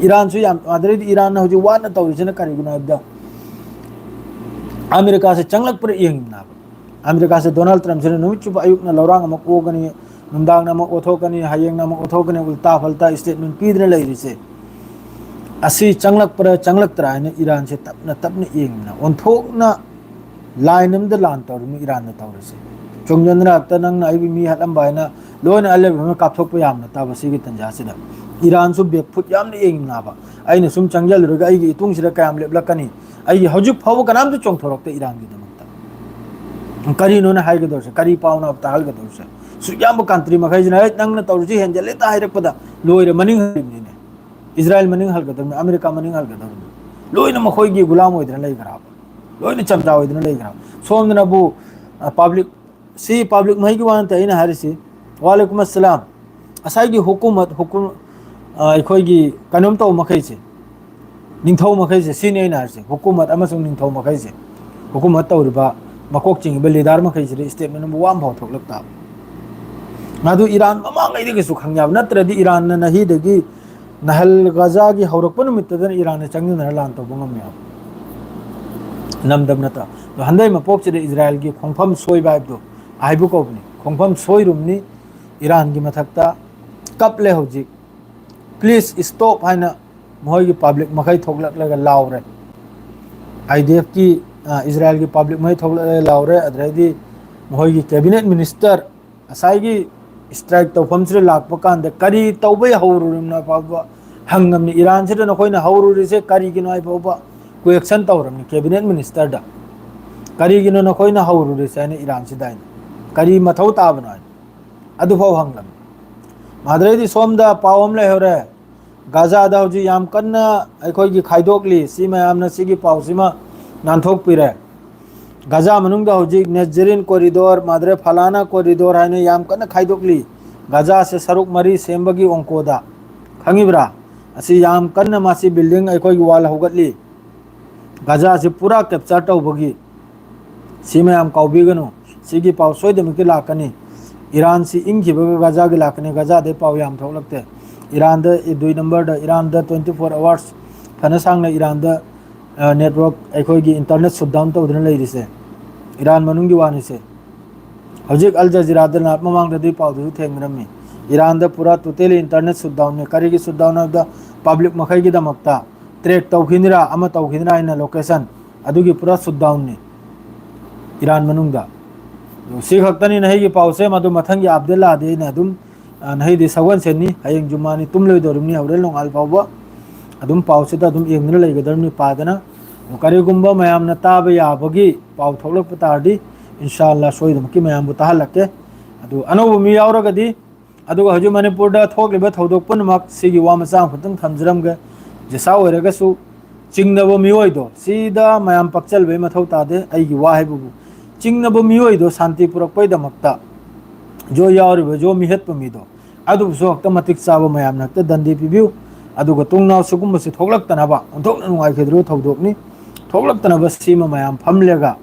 ꯏꯔꯥꯟꯁꯨ ꯌꯥꯝ, ꯑꯗꯩꯗꯤ ꯏꯔꯥꯟꯅ ꯍꯧꯖꯤꯛ ꯋꯥꯅ ꯇꯧꯔꯤꯁꯤꯅ ꯀꯔꯤꯒꯤꯅꯣ ꯍꯥꯏꯕꯗ, ꯑꯃꯦꯔꯤꯀꯥꯁꯦ ꯆꯪꯂꯛꯄ꯭ꯔꯥ ꯌꯦꯡꯉꯤꯕꯅꯦꯕ꯫ ꯑꯃꯦꯔꯤꯀꯥꯁꯦ ꯗꯣꯅꯥꯜꯗ ꯇ꯭ꯔꯝꯞꯁꯤꯅ ꯅꯨꯃꯤꯠ ꯆꯨꯞꯄ ꯑꯌꯨꯛꯅ ꯂꯧꯔꯥꯡ ꯑꯃ ꯑꯣꯛꯀꯅꯤ, ꯅꯨꯡꯗꯥꯡꯅ ꯑꯃ ꯑꯣꯊꯣꯛꯀꯅꯤ, ꯍꯌꯦꯡꯅ ꯑꯃ ꯑꯣꯊꯣꯛꯀꯅꯤ, ꯎꯜꯇꯥ ꯐꯜꯇꯥ ꯁ꯭ꯇꯦꯠꯃꯦꯟ ꯄꯤꯗꯅ ꯂꯩꯔꯤꯁꯦ꯫ ꯑꯁꯤ ꯆꯪꯂꯛꯄ꯭ꯔꯥ ꯆꯪꯂꯛꯇ꯭ꯔꯥ ꯍꯥꯏꯅ ꯏꯔꯥꯟꯁꯦ ꯇꯞꯅ ꯇꯞꯅ ꯌꯦꯡꯕꯅ ꯑꯣꯟꯊꯣꯛꯅ ꯂꯥꯏꯟ ꯑꯃꯗ ꯂꯥꯟ ꯇꯧꯔꯤꯃꯤ ꯏꯔꯥꯟꯅ ꯇꯧꯔꯤꯁꯦ꯫ ꯆꯣꯡꯖꯟꯗꯅ ꯍꯦꯛꯇ ꯅꯪꯅ ꯑꯩꯕꯨ ꯃꯤ ꯍꯥꯠꯂꯝꯕ ꯍꯥꯏꯅ ꯂꯣꯏꯅ ꯑꯂꯦꯕ ꯑꯃ ꯀꯥꯞꯊꯣꯛꯄ ꯌꯥꯝꯅ ꯇꯥꯕ ꯁꯤꯒꯤ ꯇꯟꯖꯥꯁꯤꯗ꯫ ꯏꯔꯥꯟꯁꯨ ꯕꯦꯛꯐꯨꯠ ꯌꯥꯝꯅ ꯌꯦꯡꯅꯕ꯫ ꯑꯩꯅ ꯁꯨꯝ ꯆꯪꯁꯤꯜꯂꯨꯔꯒ ꯑꯩꯒꯤ ꯏꯇꯨꯡꯁꯤꯗ ꯀꯌꯥꯝ ꯂꯦꯞꯂꯛꯀꯅꯤ? ꯑꯩꯒꯤ ꯍꯧꯖꯤꯛ ꯐꯥꯎꯕ ꯀꯅꯥꯝꯇ ꯆꯣꯡꯊꯣꯔꯛꯇꯦ ꯏꯔꯥꯟꯒꯤꯗꯃꯛꯇ꯫ ꯀꯔꯤꯅꯣꯅ ꯍꯥꯏꯒꯗꯧꯔꯤꯁꯦ? ꯀꯔꯤ ꯄꯥꯎꯅ ꯇꯥꯍꯜꯒꯗꯧꯔꯤꯁꯦ? ꯁꯨꯛ ꯌꯥꯝꯕ ꯀꯟꯇ꯭ꯔꯤ ꯃꯈꯩꯁꯤꯅ, "ꯍꯦ, ꯅꯪꯅ ꯇꯧꯔꯤꯁꯤ ꯍꯦꯟꯖꯜꯂꯦ" ꯇ ꯍꯥꯏꯔꯛꯄꯗ ꯂꯣꯏꯔꯦ, ꯃꯅꯤꯡ ꯍꯜꯂꯤꯕꯅꯤꯅꯦ꯫ ꯏꯖꯔꯥꯏꯜ ꯃꯅꯤꯡ ꯍꯜꯒꯗꯕꯅꯤ, ꯑꯃꯦꯔꯤꯀꯥ ꯃꯅꯤꯡ ꯍꯜꯒꯗꯕꯅꯤ꯫ ꯂꯣꯏꯅ ꯃꯈꯣꯏꯒꯤ ꯒꯨꯂꯥꯝ ꯑꯣꯏꯗꯅ ꯂꯩꯈ꯭ꯔꯕ, ꯂꯣꯏꯅ ꯆꯝꯖꯥ ꯑꯣꯏꯗꯅ ꯂꯩꯈ꯭ꯔꯕ꯫ ꯁꯣꯝꯗꯅꯕꯨ ꯄꯕ꯭ꯂꯤꯛ, ꯁꯤ ꯄꯕ꯭ꯂꯤꯛ ꯃꯍꯩꯒꯤ ꯋꯥ ꯅꯠꯇꯦ ꯑꯩꯅ ꯍꯥꯏꯔꯤꯁꯤ꯫ ꯋꯥꯂꯦꯀꯨꯝ ꯑꯁꯂꯥꯝ꯫ ꯉꯁꯥꯏꯒꯤ ꯍꯨꯀꯨꯃꯠ, ꯍꯨꯀꯨꯝ, ꯑ, ꯑꯩꯈꯣꯏꯒꯤ ꯀꯩꯅꯣꯝ ꯇꯧꯕ ꯃꯈꯩꯁꯦ, ꯅꯤꯡꯊꯧ ꯃꯈꯩꯁꯦ, ꯁꯤꯅꯤ ꯑꯩꯅ ꯍꯥꯏꯔꯤꯁꯦ, ꯍꯨꯀꯨꯃꯠ ꯑꯃꯁꯨꯡ ꯅꯤꯡꯊꯧ ꯃꯈꯩꯁꯦ, ꯍꯨꯀꯨꯃꯠ ꯇꯧꯔꯤꯕ ꯃꯀꯣꯛ ꯆꯤꯡꯉꯤꯕ ꯂꯤꯗꯥꯔ ꯃꯈꯩꯁꯤꯗ ꯁ꯭ꯇꯦꯠꯃꯦꯟ ꯑꯃ ꯋꯥ ꯑꯃ ꯐꯥꯎ ꯊꯣꯛꯂꯛꯇꯕ꯫ ꯃꯗꯨ ꯏꯔꯥꯟ ꯃꯃꯥꯡꯉꯩꯗꯒꯤꯁꯨ ꯈꯪ ꯌꯥꯕ ꯅꯠꯇ꯭ꯔꯗꯤ ꯏꯔꯥꯟꯅ ꯅꯍꯤꯗꯒꯤ ꯅꯍꯜ ꯒꯖꯥꯒꯤ ꯍꯧꯔꯛꯄ ꯅꯨꯃꯤꯠꯇꯗꯅ ꯏꯔꯥꯟꯅ ꯆꯪꯁꯤꯟꯅꯔ ꯂꯥꯟ ꯇꯧꯕ ꯉꯝꯃꯦꯕ꯫ ꯅꯝꯗꯕ ꯅꯠꯇ꯭ꯔꯥ? ꯑꯗꯣ ꯍꯟꯗꯛ ꯃꯄꯣꯛꯁꯤꯗ ꯏꯖꯔꯥꯏꯜꯒꯤ ꯈꯣꯡꯐꯝ ꯁꯣꯏꯕ ꯍꯥꯏꯕꯗꯣ ꯍꯥꯏꯕ ꯀꯧꯕꯅꯤ꯫ ꯈꯣꯡꯐꯝ ꯁꯣꯏꯔꯨꯝꯅꯤ꯫ ꯏꯔꯥꯟꯒꯤ ꯃꯊꯛꯇ ꯀꯞꯂꯦ ꯍꯧꯖꯤꯛ꯫ "Please stop" ꯍꯥꯏꯅ ꯃꯈꯣꯏꯒꯤ ꯄꯕ꯭ꯂꯤꯛ ꯃꯈꯩ ꯊꯣꯛꯂꯛꯂꯒ ꯂꯥꯎꯔꯦ꯫ ꯑꯥꯏ ꯗꯤ ꯑꯦꯐꯀꯤ, ꯑ, ꯏꯖꯔꯥꯏꯜꯒꯤ ꯄꯕ꯭ꯂꯤꯛ ꯃꯈꯩ ꯊꯣꯛꯂꯛꯂꯒ ꯂꯥꯎꯔꯦ꯫ ꯑꯗꯨꯗꯩꯗꯤ ꯃꯈꯣꯏꯒꯤ ꯀꯦꯕꯤꯅꯦꯠ ꯃꯤꯅꯤꯁꯇꯔ ꯉꯁꯥꯏꯒꯤ ꯁ꯭ꯇ꯭ꯔꯥꯏꯛ ꯇꯧꯐꯝꯁꯤꯗ ꯂꯥꯛꯄ ꯀꯥꯟꯗ ꯀꯔꯤ ꯇꯧꯕꯩ ꯍꯧꯔꯨꯔꯤꯕꯅꯣ ꯐꯥꯎꯕ ꯍꯪꯉꯝꯃꯤ꯫ ꯏꯔꯥꯟꯁꯤꯗ ꯅꯈꯣꯏꯅ ꯍꯧꯔꯨꯔꯤꯁꯦ ꯀꯔꯤꯒꯤꯅꯣ ꯍꯥꯏ ꯐꯥꯎꯕ ꯀ꯭ꯋꯦꯛꯁꯟ ꯇꯧꯔꯝꯃꯤ ꯀꯦꯕꯤꯅꯦꯠ ꯃꯤꯅꯤꯁꯇꯔꯗ꯫ "ꯀꯔꯤꯒꯤꯅꯣ ꯅꯈꯣꯏꯅ ꯍꯧꯔꯨꯔꯤꯁꯦ?" ꯍꯥꯏꯅ ꯏꯔꯥꯟꯁꯤꯗ ꯍꯥꯏꯅ꯫ "ꯀꯔꯤ ꯃꯊꯧ ꯇꯥꯕꯅꯣ?" ꯍꯥꯏꯅ꯫ ꯑꯗꯨꯐꯥꯎ ꯍꯪꯂꯝꯃꯤ꯫ ꯃꯗꯨꯗꯩꯗꯤ ꯁꯣꯝꯗ ꯄꯥꯎ ꯑꯃ ꯂꯩꯍꯧꯔꯦ꯫ ꯒꯥꯖꯥꯗ ꯍꯧꯖꯤꯛ ꯌꯥꯝ ꯀꯟꯅ ꯑꯩꯈꯣꯏꯒꯤ ꯈꯥꯏꯗꯣꯛꯂꯤ꯫ ꯁꯤ ꯃꯌꯥꯝꯅ ꯁꯤꯒꯤ ꯄꯥꯎꯁꯤꯃ ꯅꯥꯟꯊꯣꯛꯄꯤꯔꯦ꯫ ꯒꯥꯖꯥ ꯃꯅꯨꯡꯗ ꯍꯧꯖꯤꯛ ꯅꯦꯖꯔꯤꯟ ꯀꯣꯔꯤꯗꯣꯔ, ꯃꯥꯗ꯭ꯔꯦ ꯐꯂꯥꯅꯥ ꯀꯣꯔꯤꯗꯣꯔ ꯍꯥꯏꯅ ꯌꯥꯝ ꯀꯟꯅ ꯈꯥꯏꯗꯣꯛꯂꯤ꯫ ꯒꯥꯖꯥꯁꯦ ꯁꯔꯨꯛ ꯃꯔꯤ ꯁꯦꯝꯕꯒꯤ ꯑꯣꯡꯀꯣꯗ, ꯈꯪꯉꯤꯕ꯭ꯔꯥ? ꯑꯁꯤ ꯌꯥꯝ ꯀꯟꯅ ꯃꯥꯁꯤ ꯕꯤꯜꯗꯤꯡ ꯑꯩꯈꯣꯏꯒꯤ ꯋꯥꯜ ꯍꯧꯒꯠꯂꯤ꯫ ꯒꯥꯖꯥꯁꯤ ꯄꯨꯔꯥ ꯀꯦꯞꯆꯔ ꯇꯧꯕꯒꯤ꯫ ꯁꯤ ꯃꯌꯥꯝ ꯀꯥꯎꯕꯤꯒꯅꯨ꯫ ꯁꯤꯒꯤ ꯄꯥꯎ ꯁꯣꯏꯗꯅꯃꯛꯀꯤ ꯂꯥꯛꯀꯅꯤ꯫ ꯏꯔꯥꯟꯁꯤ ꯏꯪꯈꯤꯕꯒ ꯒꯥꯖꯥꯒꯤ ꯂꯥꯛꯀꯅꯤ꯫ ꯒꯥꯖꯥꯗꯩ ꯄꯥꯎ ꯌꯥꯝ ꯊꯣꯛꯂꯛꯇꯦ꯫ ꯏꯔꯥꯟꯗ ꯗꯨꯏ ꯅꯝꯕꯔꯗ, ꯏꯔꯥꯟꯗ twenty four hours ꯐꯅ ꯁꯥꯡꯅ ꯏꯔꯥꯟꯗ, ꯑ, network, ꯑꯩꯈꯣꯏꯒꯤ internet shutdown ꯇꯧꯗꯨꯅ ꯂꯩꯔꯤꯁꯦ ꯏꯔꯥꯟ ꯃꯅꯨꯡꯒꯤ ꯋꯥꯅꯤꯁꯦ꯫ ꯍꯧꯖꯤꯛ ꯑꯜ ꯖꯖꯤꯔꯥꯗ ꯅꯍꯥꯛ ꯃꯃꯥꯡꯗꯗꯤ ꯄꯥꯎꯗꯨꯁꯨ ꯊꯦꯡꯅꯔꯝꯃꯤ꯫ ꯏꯔꯥꯟꯗ ꯄꯨꯔꯥ totally internet shutdownꯅꯤ꯫ ꯀꯔꯤꯒꯤ shutdown ꯍꯥꯏꯕꯗ, public ꯃꯈꯩꯒꯤꯗꯃꯛꯇ track ꯇꯧꯈꯤꯅꯤꯔꯥ ꯑꯃ ꯇꯧꯈꯤꯅꯤꯔꯥ ꯍꯥꯏꯅ location ꯑꯗꯨꯒꯤ ꯄꯨꯔꯥ shutdownꯅꯤ ꯏꯔꯥꯟ ꯃꯅꯨꯡꯗ꯫ ꯁꯤ ꯈꯛꯇꯅꯤ ꯅꯍꯩꯒꯤ ꯄꯥꯎꯁꯦ꯫ ꯃꯗꯨ ꯃꯊꯪꯒꯤ update ꯂꯥꯛꯑꯗꯤ ꯑꯩꯅ ꯑꯗꯨꯝ, ꯑ, ꯅꯍꯩꯗꯤ ꯁꯒꯣꯜꯁꯦꯟꯅꯤ, ꯍꯌꯦꯡ ꯖꯨꯃꯥꯅꯤ, ꯇꯨꯝꯂꯣꯏꯗꯧꯔꯤꯕꯅꯤ꯫ ꯍꯣꯔꯦꯟ ꯅꯣꯡꯉꯥꯜ ꯐꯥꯎꯕ ꯑꯗꯨꯝ ꯄꯥꯎꯁꯤꯗ ꯑꯗꯨꯝ ꯌꯦꯡꯗꯨꯅ ꯂꯩꯒꯗꯧꯔꯤꯕꯅꯤ ꯄꯥꯗꯅ꯫ ꯀꯔꯤꯒꯨꯝꯕ ꯃꯌꯥꯝꯅ ꯇꯥꯕ ꯌꯥꯕꯒꯤ ꯄꯥꯎ ꯊꯣꯛꯂꯛꯄ ꯇꯥꯔꯗꯤ, ꯏꯟꯁꯥ ꯑꯜꯂꯥ, ꯁꯣꯏꯗꯅꯃꯛꯀꯤ ꯃꯌꯥꯝꯕꯨ ꯇꯥꯍꯜꯂꯛꯀꯦ꯫ ꯑꯗꯨ ꯑꯅꯧꯕ ꯃꯤ ꯌꯥꯎꯔꯒꯗꯤ, ꯑꯗꯨꯒ ꯍꯧꯖꯤꯛ ꯃꯅꯤꯄꯨꯔꯗ ꯊꯣꯛꯂꯤꯕ ꯊꯧꯗꯣꯛ ꯄꯨꯝꯅꯃꯛ, ꯁꯤꯒꯤ ꯋꯥ ꯃꯆꯥ ꯑꯃꯈꯛꯇꯪ ꯊꯝꯖꯔꯝꯒꯦ꯫ ꯖꯦꯁꯥ ꯑꯣꯏꯔꯒꯁꯨ, ꯆꯤꯡꯅꯕ ꯃꯤꯑꯣꯏꯗꯣ, ꯁꯤꯗ ꯃꯌꯥꯝ ꯄꯛꯆꯜꯕꯩ ꯃꯊꯧ ꯇꯥꯗꯦ꯫ ꯑꯩꯒꯤ ꯋꯥ ꯍꯥꯏꯕꯕꯨ, ꯆꯤꯡꯅꯕ ꯃꯤꯑꯣꯏꯗꯣ ꯁꯥꯟꯇꯤ ꯄꯨꯔꯛꯄꯩꯗꯃꯛꯇ ꯖꯣ ꯌꯥꯎꯔꯤꯕ ꯖꯣ ꯃꯤꯍꯠꯄ ꯃꯤꯗꯣ, ꯑꯗꯨꯕꯨꯁꯨ ꯍꯦꯛꯇ ꯃꯇꯤꯛ ꯆꯥꯕ ꯃꯌꯥꯝꯅ ꯍꯦꯛꯇ ꯗꯟꯗꯤ ꯄꯤꯕꯤꯌꯨ꯫ ꯑꯗꯨꯒ ꯇꯨꯡꯅꯥꯎ ꯁꯤꯒꯨꯝꯕꯁꯤ ꯊꯣꯛꯂꯛꯇꯅꯕ, ꯑꯣꯟꯊꯣꯛꯅ ꯅꯨꯡꯉꯥꯏꯈꯤꯗ꯭ꯔꯕ ꯊꯧꯗꯣꯛꯅꯤ꯫ ꯊꯣꯛꯂꯛꯇꯅꯕ ꯁꯤꯃ ꯃꯌꯥꯝ ꯐꯝꯂꯒ,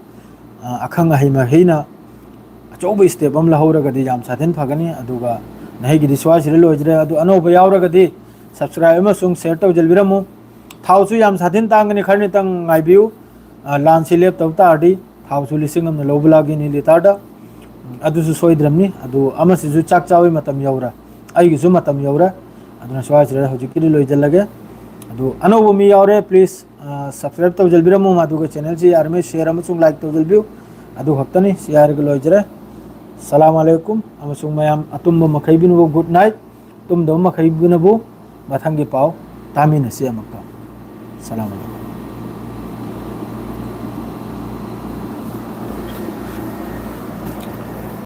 ꯑ, ꯑꯈꯪ ꯑꯍꯩ ꯃꯍꯩꯅ ꯑꯆꯧꯕ step ꯑꯃ ꯂꯧꯍꯧꯔꯒꯗꯤ ꯌꯥꯝ ꯁꯥꯊꯤꯅ ꯐꯒꯅꯤ꯫ ꯑꯗꯨꯒ ꯅꯍꯩꯒꯤꯗꯤ ꯁ꯭ꯋꯥꯏꯁꯤꯗ ꯂꯣꯏꯗ꯭ꯔꯦ꯫ ꯑꯗꯨ ꯑꯅꯧꯕ ꯌꯥꯎꯔꯒꯗꯤ subscribe ꯑꯃꯁꯨꯡ share ꯇꯧꯖꯕꯤꯔꯝꯃꯨ꯫ ꯊꯥꯎꯁꯨ ꯌꯥꯝ ꯁꯥꯊꯤꯅ ꯇꯥꯡꯒꯅꯤ, ꯈꯔꯅꯤꯇꯪ ꯉꯥꯏꯕꯤꯌꯨ꯫ ꯑ, ꯂꯥꯟꯁꯤ ꯂꯦꯞꯇꯕ ꯇꯥꯔꯗꯤ ꯊꯥꯎꯁꯨ ꯂꯤꯁꯤꯡ ꯑꯃꯅ ꯂꯧꯕ ꯂꯥꯛꯈꯤꯅꯤ ꯂꯤꯇꯔꯗ꯫ ꯑꯗꯨꯁꯨ ꯁꯣꯏꯗ꯭ꯔꯕꯅꯤ꯫ ꯑꯗꯨ ꯑꯃꯁꯤꯁꯨ ꯆꯥꯛ ꯆꯥꯕꯒꯤ ꯃꯇꯝ ꯌꯧꯔꯦ, ꯑꯩꯒꯤꯁꯨ ꯃꯇꯝ ꯌꯧꯔꯦ꯫ ꯑꯗꯨꯅ ꯁ꯭ꯋꯥꯏꯁꯤꯗ ꯍꯧꯖꯤꯛꯀꯤꯗꯤ ꯂꯣꯏꯁꯤꯜꯂꯒꯦ꯫ ꯑꯗꯨ ꯑꯅꯧꯕ ꯃꯤ ꯌꯥꯎꯔꯦ, please, ꯑ, subscribe ꯇꯧꯖꯕꯤꯔꯝꯃꯨ꯫ ꯑꯗꯨꯒ channelꯁꯤ ꯌꯥꯔꯤꯉꯩ share ꯑꯃꯁꯨꯡ like ꯇꯧꯖꯕꯤꯌꯨ꯫ ꯑꯗꯨ ꯈꯛꯇꯅꯤ꯫ ꯁꯤ ꯍꯥꯏꯔꯒ ꯂꯣꯏꯖꯔꯦ꯫ ꯁꯂꯥꯝ ꯑꯂꯩꯀꯨꯝ ꯑꯃꯁꯨꯡ ꯃꯌꯥꯝ ꯑꯇꯨꯝꯕ ꯃꯈꯩꯕꯨꯅꯕꯨ good night꯫ ꯇꯨꯝꯗꯕ ꯃꯈꯩꯕꯨꯅꯕꯨ ꯃꯊꯪꯒꯤ ꯄꯥꯎ ꯇꯥꯃꯤꯟꯅꯁꯤ ꯑꯃꯨꯛꯀ꯫ ꯁꯂꯥꯝ ꯑꯂꯩꯀꯨꯝ꯫